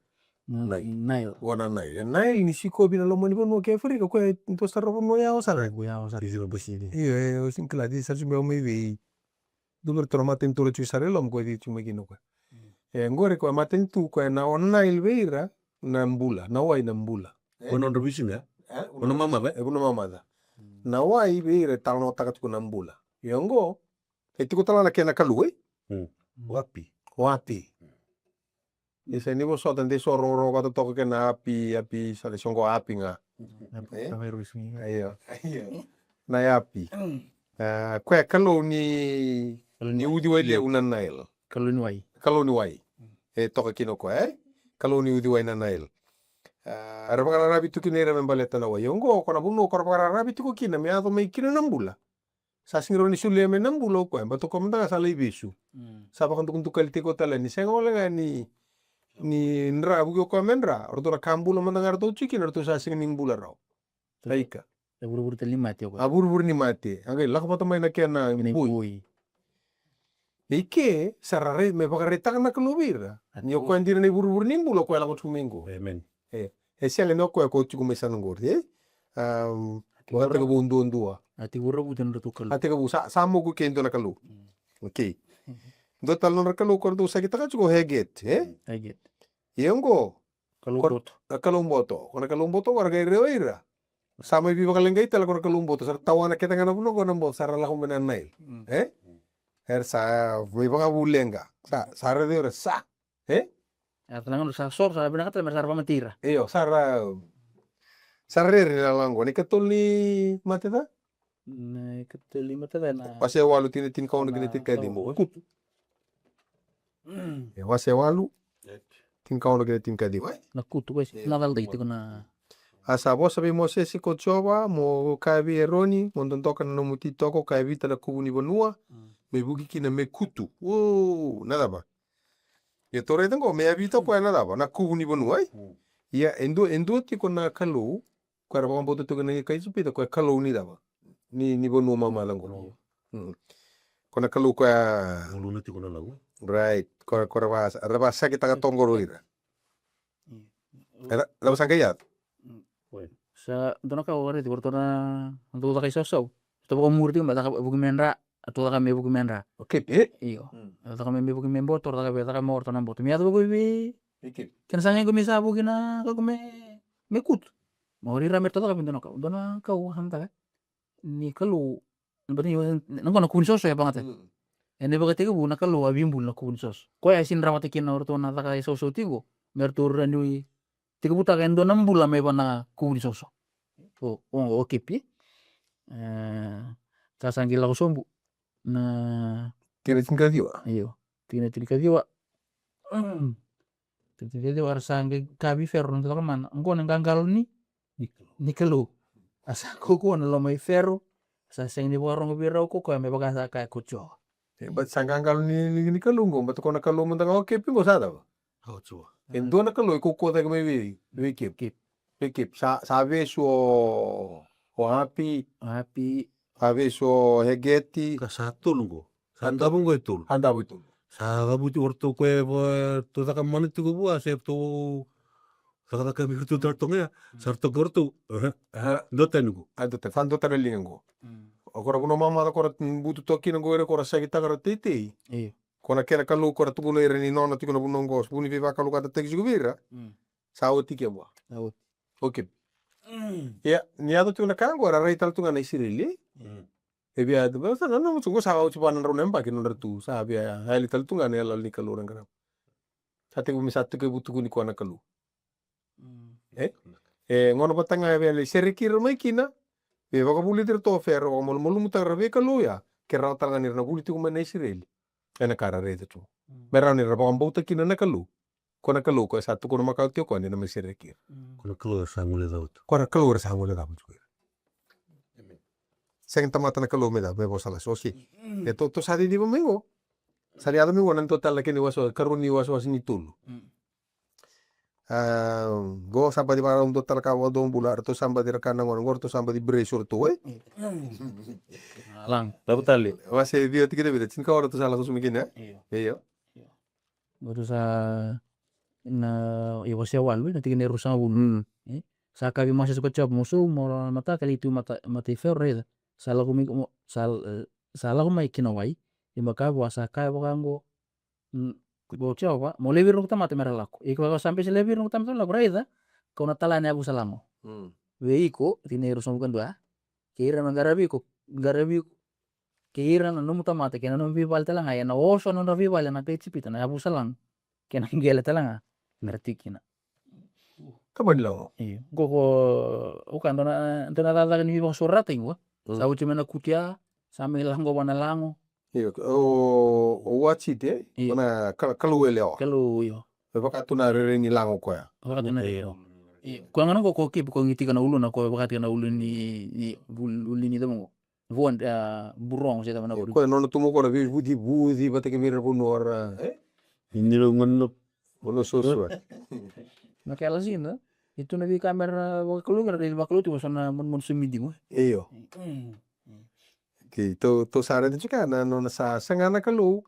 Nile. Nile. Qo na Nile. E Nile ni sikovi na loma ni vanua kei Aferika, koya e dua sara na vanua yawa sara. Koya yawa sara. Io, e, o sega ni kila, e sara tu mai, mai vei. Dua vei iratou na matanitu ra tiko sara e loma, koya e tiko mai kina koya. Mm. E, qori koya matanitu koya na o Nile vei ira na bula, na wai na bula. E? Vanua dra veisiga, e? E, vanua mamaca, e? Vanua mamaca. Mm. Na wai vei ira e talanoataka tiko na bula. Ia qo, e tiko tale ga na kena kalou, e? Mm. O Api. O Api. Ia sa ni vosota de so rogorogo vata toka kei na Api, Api, sa lesu qo Api ga. Api, e? Ka vairusi ga. Io, io. Na Api. Mm. A, koya kalou ni, kalou ni, ni wai. Uciwai levu na Nile. Kalou ni wai. Kalou ni wai. Mm. E toka kina o koya, e? Kalou ni uciwai na Nile. A, era vakararavi tu kina ira me baleta na wai. Ia qo, ko na vanua ko ra vakararavi tiko kina me yaco mai kina na bula. Sa sega ni rawa ni solia mai na bula o koya, baleta o koya mada ga sa lai vesu. Mm. Sa vakadukadukalitaki koya tale ni sega wale ga ni, ni dra, vuki o koya me dra. O ratou na ka bula mada ga ratou tiko kina, ratou sa sega ni bula rawa. Na ika. E vurevure tale ni mate o koya. A vurevure ni mate. A qai lako vata mai na kena boi. I ke sa ra rai, me vakaraitaka na Kalou vei ira. Ni o koya dina na ivurevure ni bula, o koya lako tiko mai qo. E sega ni o koya ko tiko mai sana qori, e? A tekivu duadua. A tekivu ravuti na nodratou kalou. A tekivu sa, sa moku ke dua na kalou. Okei. Dua tale na nodra kalou ko ratou sakitaka tiko o Hegeti, e? Hegeti. Ia qo, Kalou boto. Na Kalou boto. Ko na Kalou boto ko ra qai rewa ira. Sa mai veivakaleqai tale ko na Kalou boto. Sa ra tawana kece ga na vanua qo na boto, sa ra lako mai na Nail. E? Era sa mai vakavuleqa. Sa, sa raica ira sa. E? Era tale ga nodra sa soro, sa ra vinakata tale me ra sa ra vakamate ira. Io, sa ra, sa ra rere na lako qo. Na ikatolu ni Macedonia? Na ikatolu ni Macedonia na wase walu, tikina tinikaono kei na tinikaciwa. Kutu. E wase walu, tinikaono kei na tinikaciwa. Na kutu, koya na cala dai tiko na. A sa vosa vei Mosese ko Jiova, mo kaya vei Eroni, mo dodoka na nomu ititoko ka yavita na kuvu ni vanua, me vuki kina me kutu. O, na cava? Ia tou raica qo, me yavita o koya na cava? Na kuvu ni vanua, e? Ia, e dua, e dua tiko na kalou, ko era vakabauta tiko na kai Ijipita, ko e kalou ni cava? Ni, ni vanua mamaca qo. Ko na kalou ko ya. Uluna tiko na lau. Right. Ko, ko ra va, ra vasakitaka toqoro ira. Era, ra vasa qai yaco. Sa dua na ka o raici, o ratou na dau caka isausau. Ratou vakamuri tiko me caka vuki me dra, ratou caka me vuki me dra. Okei, e? Io. Ratou caka me, me vuki me boto, ratou caka me, caka me o ratou na boto. Me yaco vaka vei. Kena sa qai qo me sa vuki na ka ko me, me kutu. Ma o ira me ratou caka me dua na ka. Dua na ka o hamtaka. Ni kalou, na bati ni, na qo na kuvu ni soso e vagata. E na ivakatekivu na kalou a veibuli na kuvu ni soso. Koya e sini rawata kina o ratou na caka isausau tiko. Me ratou rawa ni tekivutaka e dua na bula mai vua na kuvu ni soso. O, o, o Kipi. E, ka sa qai lako sobu. Na tikina tinikaciwa. Io. Tikina tinikaciwa. Tikina tinikaciwa, era sa qai kaya vei Fero na dua na ka mana. Oqo na qaqalo ni, ni Kalou. A sa kaukauwa na loma i Fero. Sa sega ni vakarogo vei rau ko koya me vaka sa kaya ko Jiova. E, but sa qaqalo ni, ni, ni Kalou qo, but ko na Kalou mada ga o Kipi qo sa cava? Au tua. E dua na kalou e kaukauwa cake mai vei, vei Kipi. Kipi. Vei Kipi. Sa, sa vesu o, o Api. Api. Sa vesu o Hegeti. Ka sa tolu qo. Sa davo qo e tolu. Sa davo e tolu. Sa cavuti o ratou ko e vo, ratou caka mana tiko vua, se ratou cakacaka vei ratou tale toka ya. Sa ratou ko ratou. Dua tani qo. A dua tani. Sa dua tani na liga qo. O ko ra vanua mamaca ko ra butu toka kina qo, era ko ra sakitaka ra teitei. Io. Ko na kena kalou ko ra tukuna ira ni nona tiko na vanua qo, vuni veivakalougatataki tiko vei ira. Sa oti ke vua. Sa oti. Okei. Ia, ni yaco tiko na ka qo, ra rai tale tu ga na Isireli. E via, sa na, na, na, sa oti va na drau na yabaki na nodra tu, sa via yali tale tu ga na iyaloyalo ni Kalou ra qarava. Sa tekivu me sa tekivu tukuni koya na Kalou. E? E, gauna vata ga e via lai sereki ira mai kina, e vakavulici iratou o Fero, vakamalumalumutaka ira vei Kalou ya, ke rawa tale ga ni ra na vuli tiko mai na Isireli. E na ka ra raica tu. Me rawa ni ra vakabauta kina na Kalou. Ko na Kalou ko e sa tukuna makawa tiko o koya ni na mai sereki ira. Ko na Kalou era sa guilecava tu. Ko na Kalou era sa guilecava tu. Sega ni tamata na Kalou me cava, me vosa lasi. Okei. E tou, tou sa ciciva mai qo. Sa ni yaco mai qo na dua tale na kena iwasewase, karua ni wasewase ni tolu. A, qo sa baci vakarau dua tale ka vakadomobula, ratou sa baci ra ka na gona, qo ratou sa baci brace o ratou, e? Lang. Lavo tale. Wase ciwa tikina vica, tinikaono ratou sa lako sobu mai kina, e? Io. Io. Qo ratou sa na, e wase walu, na tikina e ruasagavulu. E? Sa kaya vei Mosese ko Jiova, mo sou, mo lala mata, ka lai tu mata, mata i Fero, raica. Sa lako mai, mo, sa, e, sa lako mai ki na wai, e mo kaya vua, sa kaya vaka qo, ko Jiova, mo laivi ira noqu tamata me ra lako. Ia kevaka o sa bese laivi ira noqu tamata me ra lako, raica, kau na tala yani na yavusa lago. Vei iko, tikina e ruasagavulu ka dua, kei ira na qaravi iko, qaravi iko, kei ira na nomu tamata, kei na nomu veivale tale ga, ena oso na nodra veivale na kai Ijipita, na yavusa lago, kei na qele tale ga, me ra tiko kina. Ka mani lago. Io. Qo ko, o ka dua na, dua na cakacaka ni veivakasaurarataki qo. Sa oti mai na kutu ya, sa mai lako vua na lago. Io, o, o Watchit, e? Io. Na ka, kalou e lewa. Kalou, io. E vaka tu na rere ni lago koya. Vaka tu na rere. Io. Koya ga na qo ko Kipi ko qi tiko na uluna, ko vaka tiko na ulu ni, ni, ul-, ulu ni cava qo. Vua, a, burogo se cava na ulu. Koya nona tu mo ko na veivucivuci vata kei vei ira vanua ra, e? Ni lo ngona. Vanua suasua. Na kela sina. E tu na veika me ra vakalou, ra raici vakalou tiko, so na manumanu sa midi mo. Io. Okei, tou, tou sa raica tiko ya na nona sa saga na Kalou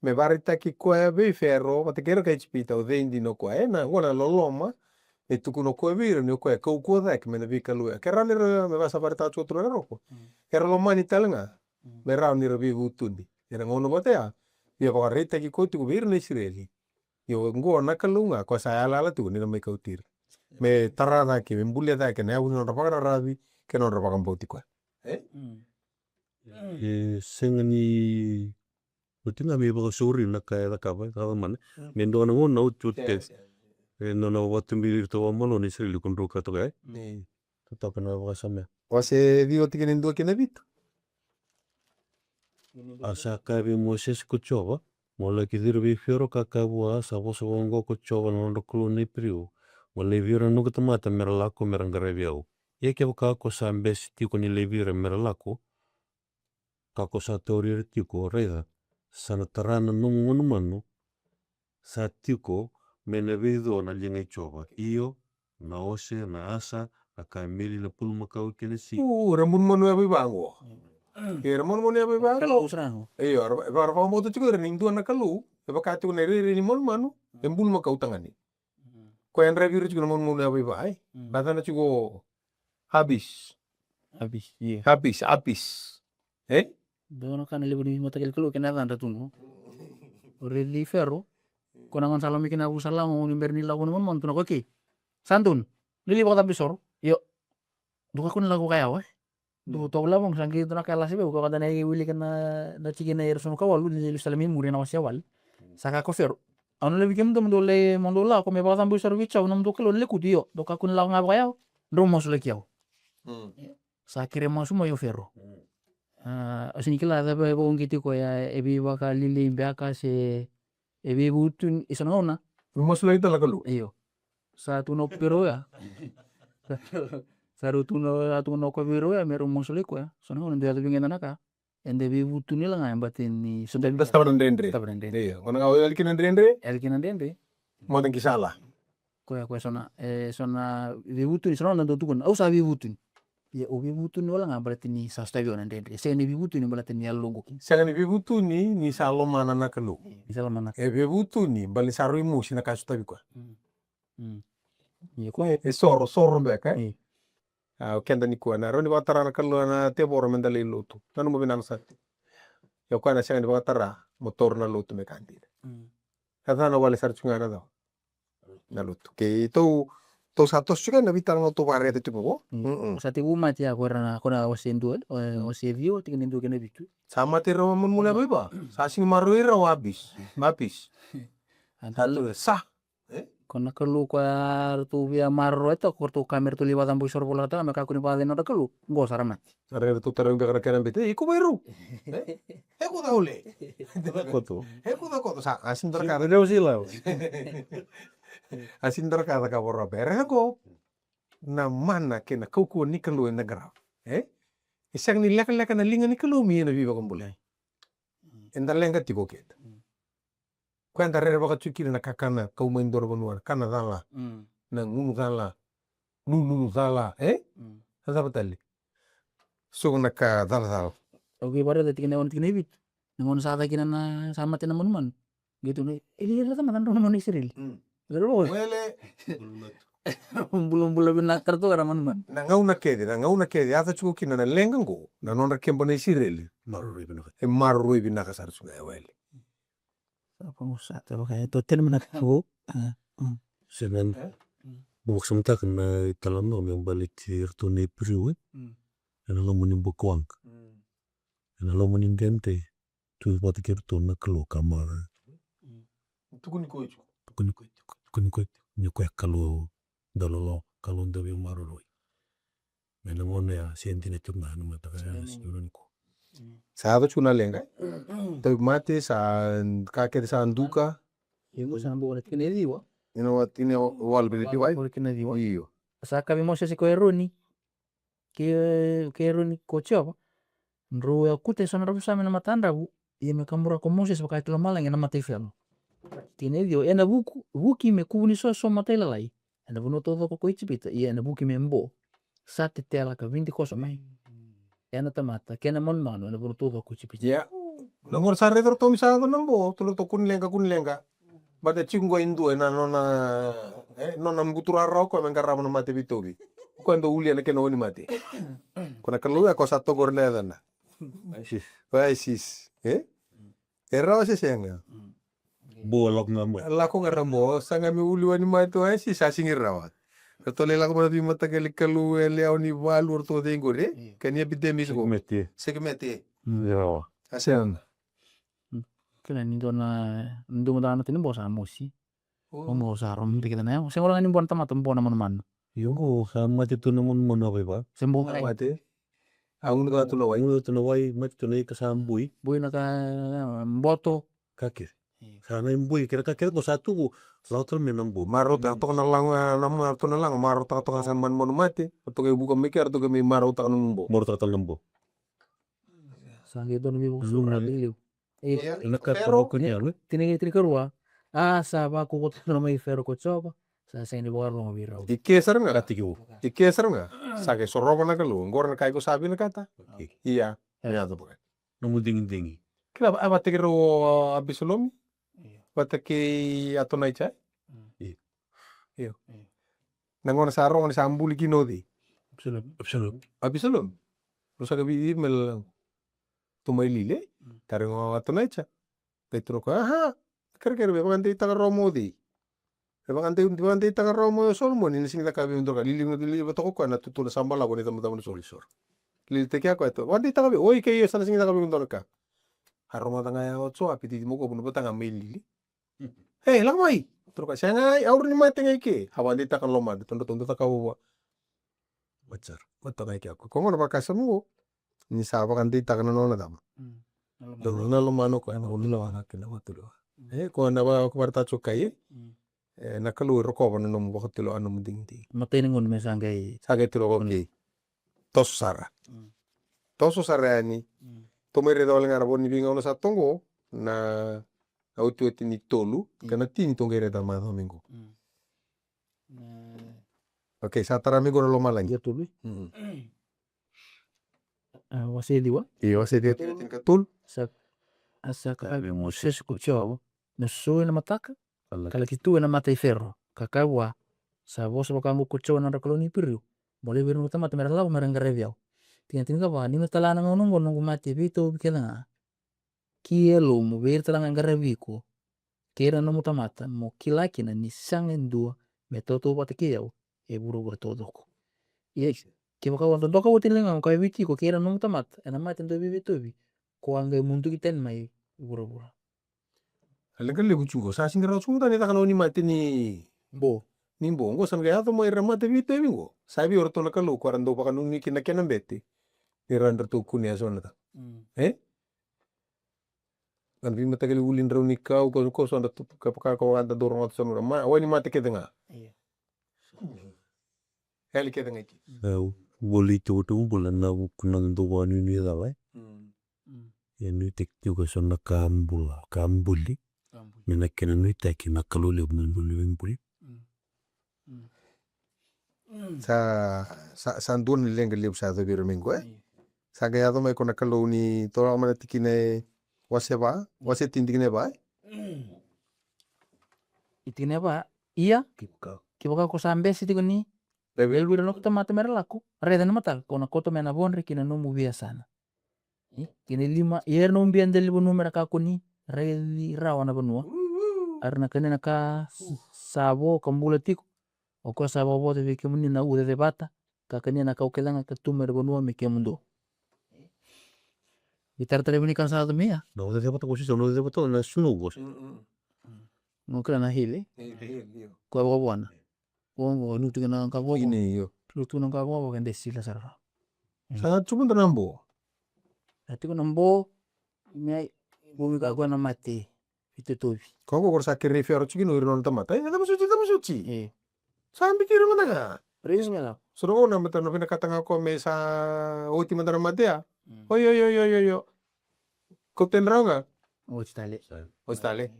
me vakaraitaki koya vei Fero vata kei ira kai Ijipita o cei dina o koya. E na gona loloma me tukuna o koya vei ira ni o koya e kaukauwa cake mai na veikalou ya. Ke rawa ni ra me vakasavaritaka tiko tu na roko. Era lomani tale ga me rawa ni ra veivutuni. Era gauna vata ya ia vakaraitaki koya tiko vei ira na Isireli. Io, oqo na Kalou ga ko sa yalayala tiko ni na mai kauti ira me tara cake, me bulia cake na yavu ni nodra vakararavi kei na nodra vakabauti koya. E? E sega ni oti ga me vakasauri na ka e cakava e cakava mana me dua na gauna oti oti ke. E nona vakatubiri iratou vakamalua na Isireli ko drau ka toka e. Totoka na vakasama ya. Wase ciwa tikina e dua kei na vitu. A sa kaya vei Mosese ko Jiova, mo laki ciri vei Fero ka kaya vua, sa vosa vakaoqo ko Jiova na nodra Kalou na Iperiu, mo laivi ira na noqu tamata me ra lako me ra qaravi au. Ia kevaka ko sa bese tiko ni laivi ira me ra lako, ka ko sa tauri ira tiko, raica, sa na tara na nomu manumanu sa tiko me na veico na liga i Jiova, io, na ose, na asa, na kameli, na pulumakau kei na si. U, ra manumanu yavaiva qo. E ra manumanu yavaiva qo. Io, ra vakabauta tiko ira ni dua na Kalou e vaka tiko na irairai ni manumanu e bulumakau tagane. Koya e draivi ira tiko na manumanu yavaiva e. Vacana tiko Abis. Abis, io. Abis, Abis. E? Dua na ka na levu ni matakali Kalou kei na yacadra tu qo. O raici Fero. Ko na gona sa lako mai kina vu sa lako ni bera ni lako na manumanu tu na koya kei. Sa donu. Lili vakacaba isoro. Io. Dou kakua ni lako vakayawa e. Dou tovolea vaqo sa qai dua na ka e lasa vei au ka vaka na e wilika na tikina e ruasagavulu ka walu ni Jerusalemi muri na wase wale. Sa kaya ko Fero, au na laivi kemudou mo dou lai mo dou lako me vakacabo isoro vei Jiova na nomudou Kalou na lekutu, io dou kakua ni lako ga vakayawa, drau masulaki au. Sa kere masu mai o Fero. A, au sega ni kila cava e vakauqeti koya, e veivakalili beka se e veivutuni, e so na gauna. Masulaki tale na Kalou. Io. Sa tukuna o Fero ya. Sa rau tukuna, sa tukuna o koya vei rau ya me rau masulaki koya. So na gauna dau yaco vei keda na ka. Eda veivutuni la ga e bati ni so da sava na dredre. Sava na dredre. Io. Gauna ga o yali kina dredre. Yali kina dredre. Moda qi sala. Koya, koya so na, e so na veivutuni, so na gauna dau tukuna, au sa veivutuni. Ia au veivutuni wale ga baleta ni sa sotavi au na dredre. Sega ni veivutuni baleta ni yaloqu. Sega ni veivutuni ni sa lomana na Kalou. Ni sa lomana na Kalou. E veivutuni baleta ni sa rui mosi na ka e sotavi koya. Ia koya e soro, soro beka e. A, o keda nikua na rawa ni vakatara na Kalou na tevoro me da lai lotu. Nanuma vinaka sara. Ia koya na sega ni vakatara mo taura na lotu me ka dina. Yacana wale sara tu ga na cava. Na lotu. Kei tou, tou sa toso tiko na veitaro ga tou vakareta tiko qo. Sa tevu mate ya ko era na, ko na wase dua, wase ciwa, tikina e dua kei na vitu. Sa mate ira na manumanu yavaiva. Sa sega ni maroroi ira o Abis. Abis. Sa tu sa. Ko na Kalou koya ratou via maroroya toka, ko ratou kaya me ratou lai vakacabo isoro volekataka me kakua ni vakacacani na nodra Kalou. Qo sa ra mate. Sa rairai ratou tarai beka na kena bete, e, iko vei rau. E ko cau le. Koto. E ko cau koto sa a sini dra ka. Rau si lau. A sini dra ka caka voro bere ko. Na mana kei na kaukauwa ni Kalou eda qarava. E? E sega ni lekaleka na liga ni Kalou me ia na veivakabulai. Eda leqa tiko keda. Koya eda rerevaka tiko kina na kakana kau mai dua na vanua, na kana cala, na gunu cala, nununu cala, e? Na cava tale? So na ka calacala. Au kei vakaraica tikina e ono, tikina e vitu. Na gauna sa caka kina na, sa mate na manumanu. Qai tukuna, e, e raica mada na drau na manumanu Isireli. Wele. Bulabula vinaka ratou era manumanu. Na gauna kece, na gauna kece yaco tiko kina na leqa qo, na nodra keba na Isireli. Maroroi vinaka. E maroroi vinaka sara tiko ga e wele. Sa vakausata vaka e to tena mana ka vou. Seven. Mo vakasamataka na italanoa me baleti iratou na Iperiu e. Ena loma ni bukawaqa. Ena loma ni dede tu vata kei iratou na Kalou ka mara. Tukuni koya tiko. Tukuni koya tiko. Tukuni koya tiko ni koya Kalou dauloloma, Kalou dauveimaroroi. Me na gauna ya se dina tiko ga na mataka ya na siga nikua. Sa yaco tiko na leqa. Tauvimate sa ka kece sa duka. Io, sa boko na tikina e ciwa. Ina wa tikina e walu vei na tiwai. Walu tikina e ciwa. Io. Sa kaya vei Mosese ko Eroni, kei, kei Eroni ko Jiova, drau yakuta e so na dravusa mai na matadravu, ia me kabura ko Mosese vaka e tu lomalagi ena mata i Fero. Tikina e ciwa, ena vuku, vuki me kuvu ni so e so matailalai, ena vanua taucoko ko Ijipita, ia ena vuki me bo, sa tetela ka vidikoso mai ena tamata kei na manumanu ena vanua taucoko ko Ijipita. Ia. Na gauna sa raica ratou me sa yaco na bo, tu ratou kunileqa, kunileqa. Baleta tiko qo e dua ena nona, e, nona buturara o koya me qarava na mate veitauvi. O koya dau ulia na kena wainimate. Ko na Kalou ya ko sa tokori na yacana. Isis. O Isis. E? E rawa se sega? Bo lako ga mai. Lako ga ra bo, sa ga me uli wainimate o Isis, sa sigi rawa. Ratou lai lako mai na veimataqali kalou e lewe ni valu, ratou cei qori, e? Io. Kena epidemic qo. Sekemete. Sekemete. Mm, rawa. A sega. Mm. Kena ni dua na, ni dua mada na tini bo sa mosi. O. O mo sa ro mada kece na yago. Se qo ga ni bo na tamata, bo na manumanu. Io, qo sa mate tu na manumanu a vaiva. Se bo ga. Mate. A gunu ka tu na wai. Gunu ka tu na wai, mate tu na ika sa bui. Bui na ka, boto. Ka kece. Io. Sa na bui, kena ka kece qo sa tuku, lako tale mai na bo. Marautaka toka na lago, e, na marautaka na lago, marautaka toka sa manumanu mate. Toka e vuka mai kea, toka mai marautaka na bo. Marautaka tale na bo. Sa qai dua na veivuke sa liliu. Ia. Ia. Na ka Fero, toro ko ni Fero, alu, e? Tini, tinikarua. A sa vakaukauataka mai Fero ko Jiova, sa sega ni vakarorogo vei rau. I ke sara ga. Ka tiki u. I ke sara ga. Sa qai sorova na Kalou. Qori na ka iko sa vinakata. Okei. Ia. Ia. Ia, toka. Nomu digidigi. Kila, a vata kei rau o Apisalomi? Io. Vata kei Atonaija? Mm. Io. Io. Io. Na gauna sa rogo ni sa buli kina o cei? Apisalomi. Apisalomi. Apisalomi. Rau sa ka vei, vei me la. Tu mai lili, e? Mm. Tara ga o Atonaija. Qai tukuna o koya, aha, kerekere, me vakadeitaka rawa mai o cei? Me vakadei, vakadeitaka rawa mai o Solomoni, ni sega ni cakava vei au e dua na ka. Lili, lili vata ko koya na tutu na sa balavu ni icabocabo ni Solo. Lili teke ya koya, vakadeitaka vei au, oi kei, io, sa na sega ni cakava vei au e dua na ka. A rogoca ga ya o Joapi, titi moko, vuna vata ga mai lili. Ei, lako mai. Tukuna o koya, sega, e, au rawa ni mate ga i ke. A vakadeitaka na lomana, tou dau cakava vua. Vata sara. Vata ga i ke. Ko gona vakasama qo. Ni sa vakadeitaka na nona cava? Mm. Na lomana. Na lomana o koya, na uluna vaka kina vakatulewa. Mm. E, ko na va-, ko vakaraitaka tiko kai, e? Mm. E, na Kalou e rokova na nomu vakatulewa, na nomu digidigi. Matai ni gauna me sa qai. Sa qai tulewa, mm, okei. Toso sara. Mm. Toso sara yani. Mm. Tou mai raica wale ga na vo ni veigauna sa toqo, na otioti ni tolu, mm, ka na tini tou qai raica macawa mai qo. Mm. Na. Okei, sa tara mai qo na lomalagi. Ia tolu. Mm. A, wase ciwa. Io, wase ciwa, tinikatolu. Sa, a sa kaya vei Mosese ko Jiova, mo sou ena mataka, ka laki tu ena mata i Fero, ka kaya vua, sa vosa vaka oqo ko Jiova na nodra Kalou na Iperiu, mo laivi ira na noqu tamata me ra lako me ra qaravi au. Tikina tinikava, ni na tala na gauna oqo na noqu mate veitauvi kece ga ki yalomu vei ira tale ga e qaravi iko, kei ira na nomu tamata, mo kila kina ni sega e dua me tautauvata kei au e vuravura taucoko. Ia, kevaka o a dodoka oti na ligaqu ka vei tiko kei ira na nomu tamata ena mate dau veiveitauvi, ko a qai muduki tani mai vuravura. A leqa levu tiko qo, sa sega ni rawa tiko mada ni caka na wainimate ni bo. Ni bo, qo sa na qai yaco mai ira na mate veitauvi qo. Sa vei o ratou na Kalou ko era dau vakanuinui kina na kena bete ni rawa ni ratou kunea eso na ka. Mm. E? Ka na veimataqali uli drau ni kau, ko, ko so da tu, ka vaka ko da dau rogoca so na ma, wainimate kece ga. Io. Yali kece ga i ke. E, voli tiko tu bula na vuku na dau vakanuinui cala, e? Mm. Mm. E nuitaki tiko so na ka bula, ka buli. Ka buli. Me na kena nuitaki na Kalou levu, na Kalou levu buli. Mm. Mm. Sa, sa, sa dua na leqa levu sa yaco vei ira mai qo, e? Io. Sa qai yaco mai ko na Kalou ni, tou lako mai na tikina e wase va, wase tini tikina e va, e? Mm. I tikina e va, ia, kevaka, kevaka ko sa bese tiko ni laivi ira na noqu tamata me ra lako, raica na mataka, ko na koto mai na vodre ki na nomu veiyasana. E, kena lima, ia era na ubia dela ni vanua me ra kakua ni raici rawa na vanua. Uhu. A ra na kania na ka sa vo ka bula tiko. O koya sa vakavota vei kemuni na ucecevata, ka kania na kau kece ga ka tu mai na vanua me kemudou. Veitaratara vei ni ka sa yaco mai ya. Na ucecevata ko sisa, na ucecevata na snow ko. Mm, mm. No kila na hili. Hili, hili, io. Koya vakavuana. Qo, qo, lutu kina na ka qo. Io. Lutu na ka qo, qo, qo, qo, sila sara. Mm. Sa tu mada na bo. Sa tiko na bo, me ai, qo mi ka qo na mate. Itotovi. Ko qo, qo sa kerei Fero tiko kina o ira na nona tamata. E, cava soti, cava soti. E. Sa bikira mada ga. Praise me la. So na gauna mada na vinakata ga ko me sa oti mada na mate ya. Mm. Oi, oi, oi, oi, oi, oi. Kau teni rawa ga. Oti tale. Oti tale.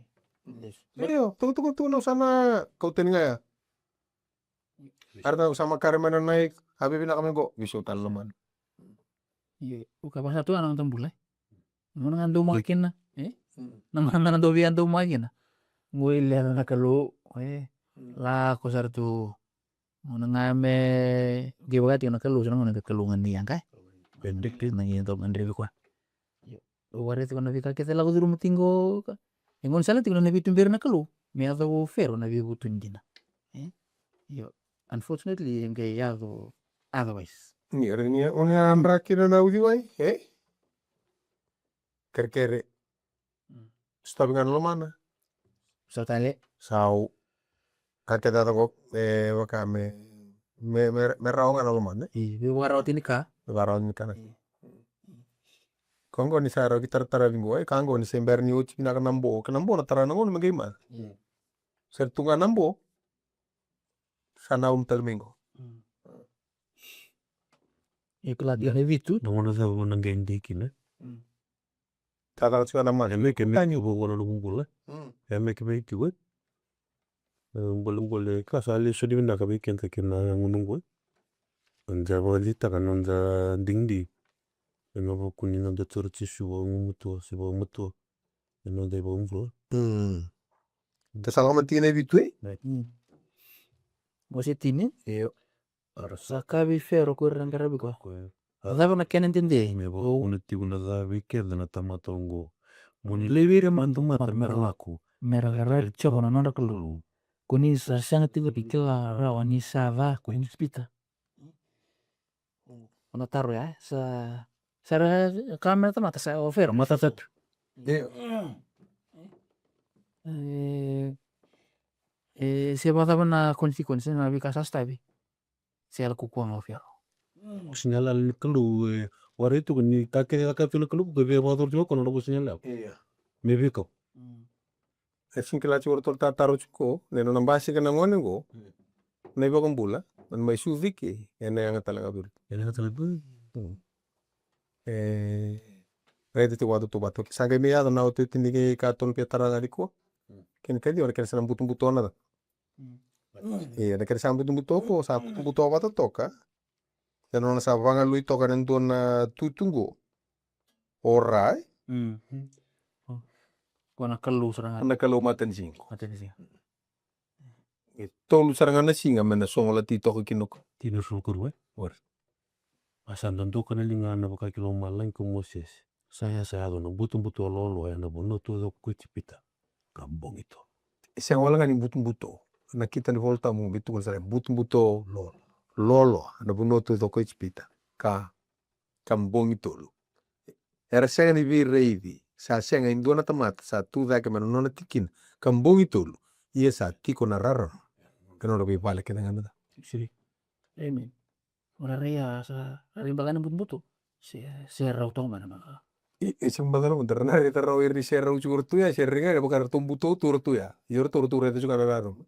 Yes. Io, tuku, tuku, tuku, na sa na kau teni ga ya. Arata sa makare mai na nai, a vivinaka mai qo, visau tale lomana. Io, uka vasa tu ana noda bula. Mona ga dau maka kina, e? Na mona ga dau via dau maka kina. Qo i leca na Kalou, e? Lako sara tu. Mona ga me qai vakatika na Kalou, sa na gona na Kalou ga ni yaga, e? Bedek na gi dau gadrevi koya. Io. Au vakaraica tiko na veika kece lako curuma tiko qo ka. E gaunisala tiko na veituberi na Kalou me yaco o Fero na veivutuni dina. E? Io. Unfortunately e qai yaco otherwise. Ni ra ni o ni a dra kina na uciwai, e? Kerekere. Stopi ga na lomana. Sau tale. Sau. Ka kece a cako e vaka me me me rawa ga na lomana. I vei vakarawa tini ka. Vakarawa tini ka na. Ka oqo ni sa rawa ki taratara vingo, e, ka oqo ni se bera ni oti vinaka na bo, kena bo na tara na gauna me qai mana. Sere tu ga na bo. Sa na unu tale mai qo. E kila tiko na vitu. Na gauna cava na qai dei kina. Tacaka tiko na mata. E me ke me tani vo vo na noqu bula. E me ke me tiko. E bolebole ka sa lesu ni vinaka vei keda kei na gauna qo. Noda vakacitaka noda digidigi. E na vakuni noda toro Jisu vakagumatua se vakamatua. E noda ivakabula. Te sa lako mati kina e vitu e. Vose tini. Io. Era sa kaya vei Fero ko ira na qaravi koya. Cava na kena dede? Me vakauna tiko na ca vei keda na tamata oqo. Mo ni laivi ira mada mada mera lako. Mera qaravi Jiova na nodra Kalou. Ko ni sa sega tiko ni kila rawa ni sa ca ko Ijipita. O na taro ya, sa, sa ra ka me na tamata sa o Fero. Matata tu. E, e, se vakacava na consequence na veika sa stavi. Se yala kukua ga o Fero. Vosa ni yalayala ni Kalou, e, warai tiko ni ka kece ka tu na Kalou, ko via vakacoro tiko ko na vosa ni yalayala. Io. Me veikau. E sega ni kila tiko o ratou tataro tiko, ne nona basika na gone qo. Na iVakabula, nona mai sucu ike, ena yaga tale ga vei iratou. Ena yaga tale ga vei iratou. E, raica tiko vakatautauvata. Sa qai mai yaco na iotioti ni ka tolu via tara ga nikua. Kena kaciwa, na kena sa na butobuto na ca. Ia, na kena sa butobuto ko, sa butobuto vata toka. Ia nona sa vagalui toka na dua na tutu qo. O Ra, e? Ko na Kalou sara ga. Na Kalou matanisiga. Matanisiga. E tolu sara ga na siga me na sogolati toka kina ko. Tini ruasagavulu ka rua, e? Ora. A sa dodoka na ligana vaka ki lomalagi ko Mosese. Sa ya sa yaco na butobuto loloa ena vanua taucoko ko Ijipita. Ka bogi tolu. E sega wale ga ni butobuto. Na kita ni Volatabu me tukuna sara, butobuto lo, loloa ena vanua taucoko ko Ijipita. Ka, ka bogi tolu. Era sega ni veiraici, sa sega e dua na tamata sa tu cake mai na nona tikina ka bogi tolu, ia sa tiko na rarama. Ka nodra veivale kece ga na ca. Amen. Ora rai a sa rai baka na butobuto. Se, se rau toka mai na maka. E, e sega baka na buto, ra na raica rau ira ni se rau tiko ra tu ya, se rai ga, e vaka ratou buto tu ra tu ya. Io ratou, ratou raica tiko ga na rarama.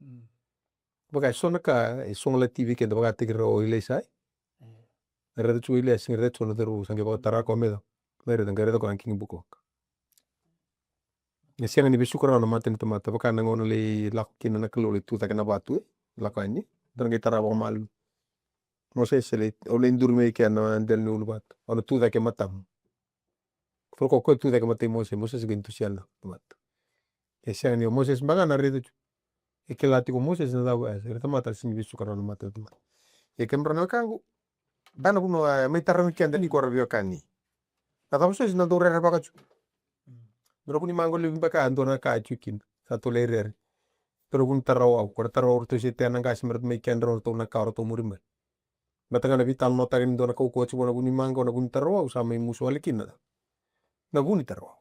Vaka e so na ka e sogolati vei keda vakataki rau o Ilaisa. E raica tiko o Ilaisa, qai raica tiko na cauravou, sa qai vakatara koya me yacova. Qai raica, qai raica koya na kigi bukawaqa. E sega ni vesuka rawa na mata ni tamata, vaka na gauna lai lako kina na Kalou lai tu cake na vatu, e lako yani. Dou na qai tara vakamalua. Mosese, lai, au lai duri mai kea na dela ni uluvatu, au na tu cake e matamu. Folo ko koya tu cake e matai Mosese, Mosese qai dusia na tamata. E sega ni o Mosese baka na raica tu. E kila tiko o Mosese na cava e, e tamata, e sega ni vesuka rawa na mata ni tamata. E kemudrau na wekaqu, da na vanua e mai tarogi keda ni ko ra veiwekani. Na cava so e sa na dau rerevaka tu. Dou na vuni maqo levu beka, dua na ka e tu kina. Sa tou lai rere. Dou na vuni tarawau, ko na tarawau ratou se tea na qase me ratou mai kedrau ratou na ka ratou muri mai. Baleta ga na veitalanoataka ni dua na kaukauwa tiko na vunimaqa, na vunitarawau, sa mai musu wale kina na vunitarawau.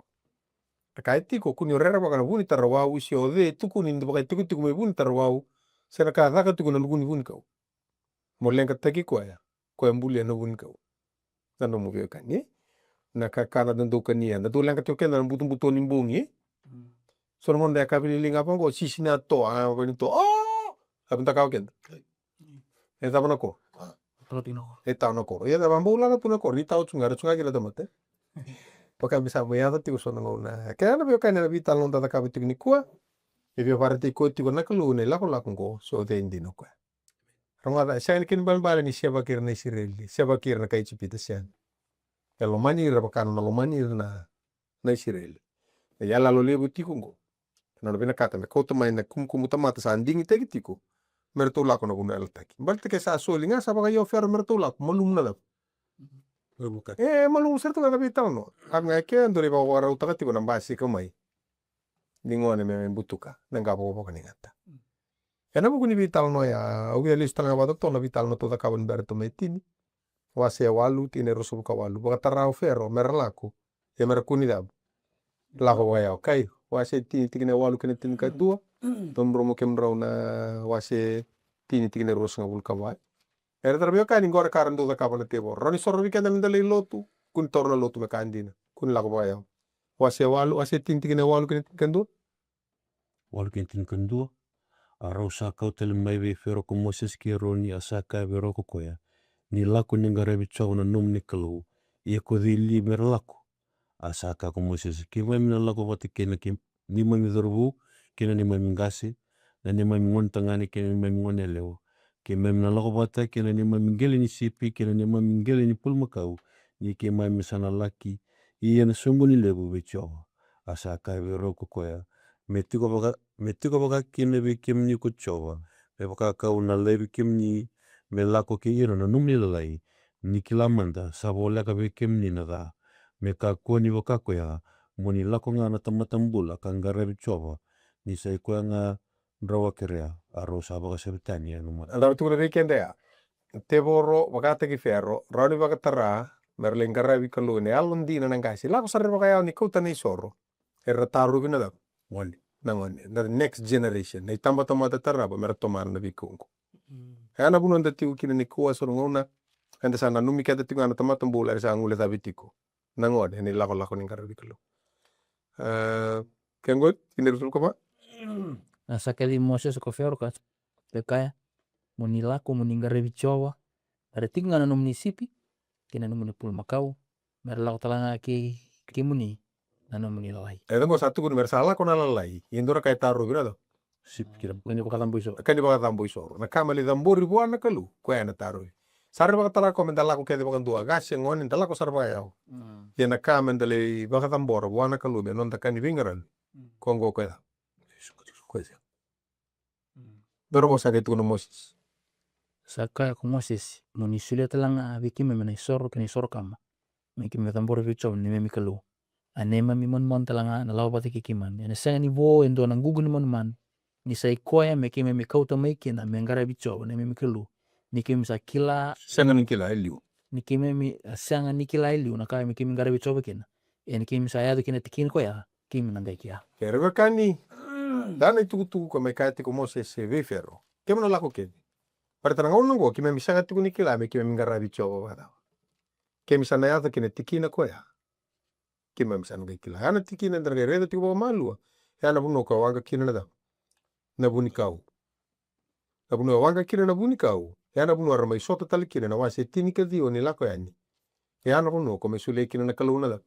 Na ka e tiko, kua ni o rerevaka na vunitarawau, se o cei e tukuni ni vakatikotiko mai vunitarawau, se na ka e caka tiko na lukuni vunikau. Mo leqataki koya, koya bulia na vunikau. Na nomu veiwekani, e? Na kakana da dau kania, da dau leqa tiko keda na butobuto ni bogi, e? So na gauna da yakavi lili ga vaqo, sisi na toa, a, vani toa, o! A vinakava keda. E cava na koro? E tawa na koro. Ia cava, bau lala tu na koro, ni tawa tu ga, era tu ga kila tamata. Vaka me sa mai yaco tiko so na gauna. Kena na veiwekani na veitalanoa da cakava tiko nikua. E via vakaraitaki koya tiko na Kalou na ilakolako oqo, so cei dina o koya. Rogoca, e sega ni kena ibalebale ni sevaki ira na Isireli, sevaki ira na kai Ijipita, sega. E lomani ira vaka nona lomani ira na, na Isireli. Na iyaloyalo levu tiko oqo, na nona vinakata me kauta mai na kumukumu tamata sa digitaki tiko me ratou lako na vanua yalataki. Baleta ke sa soli ga sa vakaio o Fero me ratou lako, malumu na cava? Malumu ka. E, malumu sara tu ga na veitalanoa. A ga e ke dua na ivakavakarautaka tiko na basika mai ni gone me, me butuka na qavokavoka ni gata. Ena vuku ni veitalanoa ya, au via lesu tale ga vakatotolo na veitalanoa tou cakava ni bera tu mai tini. Wase e walu, tikina e ruasagavulu ka walu. Vakatara o Fero me ra lako, ia me ra kua ni cava? Lako vakayawa. Kai, wase tini, tikina e walu kei na tinikadua. Dromudromu kemudrau na wase tini, tikina e ruasagavulu ka va. Era tara veiwekani, qori ka ra dau cakava na tevoro. Rawa ni soro vei keda meda lai lotu, kua ni taura na lotu me ka dina. Kua ni lako vakayawa. Wase walu, wase tini, tikina e walu kei na tinikadua. Walu kei na tinikadua. A rau sa kau tale mai vei Fero ko Mosese kei Eroni, a sa kaya vei rau ko koya, ni lako ni qaravi Jiova na nomuni Kalou, ia ko cei li me ra lako? A sa kaya ko Mosese, keimami na lako vata kei na kei, neimami cauravou, kei na neimami qase, na neimami gone tagane, kei na neimami gone yalewa. Keimami na lako vata kei na neimami qele ni sipi, kei na neimami qele ni pulumakau, ni keimami sa na laki, ia na soqoni levu vei Jiova. A sa kaya vei rau ko koya, me tiko vaka, me tiko vaka kina vei kemuni ko Jiova, me vaka kau na laivi kemuni, me lako kei ira na nomuni lalai, ni kila mada, sa voleka vei kemuni na ca. Me kakua ni vaka koya, mo ni lako ga na tamata bula ka qaravi Jiova, ni sa i koya ga drau a kerea, a rau sa vakaseve tani ena mata. A drau tukuna vei keda ya. Tevoro, vakataki Fero, rawa ni vakatara me ra lai qaravi Kalou ena yalodina na qase. Lako sara vakayawa ni kauta na isoro. Era tarovi na cava? Gone. Na gone. Na next generation. Na itabatamata tarava me ra tomana na veika oqo. Mm. E ya na vanua eda tiko kina nikua, so na gauna eda sa nanumi keda tiko ga na tamata bula era sa guilecavi tiko na gone ena ilakolako ni qaravi Kalou. E, ke qo, tikina e ruasagavulu ka va. A sa kaci Mosese ko Fero ka, ka kaya, mo ni lako, mo ni qaravi Jiova, era tiko ga na nomuni sipi kei na nomuni pulumakau, me ra lako tale ga kei kemuni na nomuni lalai. E, qo sa tukuni me ra sa lako na lalai. Ia dua na ka e tarovi na cava? Sipi kei na, ka ni vakacabo isoro. Ka ni vakacabo isoro. Na ka me lai cabori vua na Kalou, koya ena tarovi. Sa ra vakatara koya me da lako kece vakadua, qase, gone, da lako sara vakayawa. Mm. Ia na ka me da lai vakacabora vua na Kalou me noda ka ni veiqaravi. Mm. Ko qo koya. Koya. Mm. Dou rogoca sa qai tukuna o Mosese. Sa kaya ko Mosese, mo ni solia tale ga vei keimami na isoro kei na isoro kama, me keimami cabora vei Jiova na neimami Kalou. A neimami manumanu tale ga ena lako vata kei keimami. Ena sega ni vo e dua na ququ ni manumanu, ni sa i koya me keimami kauta mai kina me qaravi Jiova na neimami Kalou, ni keimami sa kila. Sega ni kila e liu. Ni keimami, a, sega ni kila e liu na ka me keimami qaravi Jiova kina. Ia ni keimami sa yaco ki na tikina koya, keimami na qai kila. Kei ra veiwekani, dua na itukutuku ka mai kaya tiko o Mosese vei Fero, keimami na lako kece. Baleta na gauna oqo keimami sega tiko ni kila me keimami qaravi Jiova vakacava. Keimami sa na yaco ki na tikina koya, keimami sa na qai kila. Ya na tikina eda na qai raica tiko vakamalua. Ya na vanua ko e waqa kina na cava? Na vunikau. Na vanua e waqa kina na vunikau, ya na vanua era mai sota tale kina na wase tinikaciwa ni Lako Yani. Ya na vanua ko mai solia kina na Kalou na cava?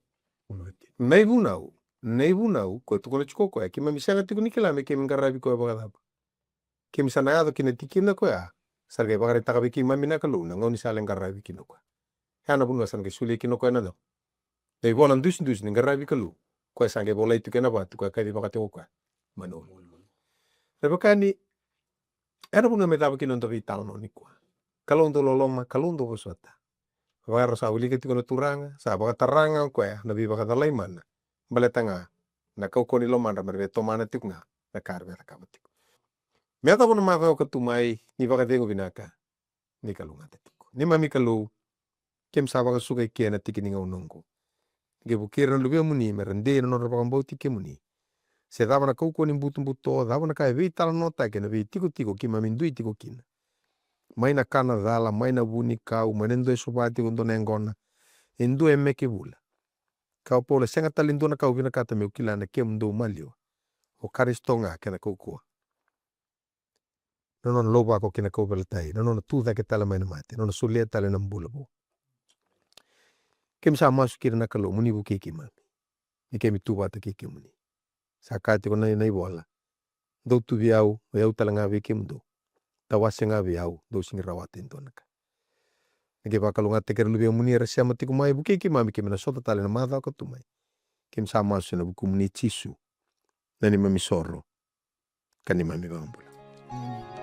Na ivunau. Na ivunau ko e tukuna tiko o koya, keimami sega tiko ni kila me keimami qaravi koya vakacava. Keimami sa na yaco ki na tikina koya, sa qai vakaraitaka vei keimami na Kalou na gaunisala e qaravi kina o koya. Ya na vanua sa na qai solia kina o koya na cava? Na ivola dusidusi ni qaravi Kalou, koya sa qai volai tiko ena vatu, koya kaci vaka tiko o koya mai na ulu. Na veiwekani, ena vanua me cava kina noda veitalanoa nikua. Kalou dau loloma, Kalou dau vosota. Vaka era sa wilika tiko na Turaga, sa vakatara ga o koya na veivakacalai mana. Baleta ga na kaukauwa ni lomadra me ra via tomana tiko ga na ka era via cakava tiko. Me yacova na macawa ka tu mai, ni vakacegu vinaka, ni kalougata tiko. Neimami Kalou, keimami sa vakasuka eke ena tiki ni gauna oqo. Ni qai vukei ira na luvemuni me ra dei ena nodra vakabauti kemuni. Se cava na kaukauwa ni butobuto, cava na ka e veitalanoataki ena veitikotiko keimami dui tiko kina. Mai na ka na cala, mai na vunikau, mai na dua e sova tiko dua na yaqona, e dua e meke vula. Ka o Paula, sega tale e dua na ka au vinakata meu kila na kemudou maliwa. O Karisito ga kei na kaukauwa. Na nona lauvako ki na kauveilatai, na nona tu cake tale mai na mate, na nona solia tale na bula vou. Keimami sa masu kina na Kalou, mo ni vukei keimami. Ni keimami tu vata kei kemuni. Sa kaya tiko na, na ivola. Dou tu vei au, o yau tale ga vei kemudou. Sa wasea ga vei au, dou sega ni rawata e dua na ka. Na qai vakalougatataki ira na luvemuni era sema tiko mai, vukei keimami, keimami na sota tale na macawa ka tu mai. Keimami sa masu ena vukumuni Jisu, na neimami isoro ka neimami ivakabula.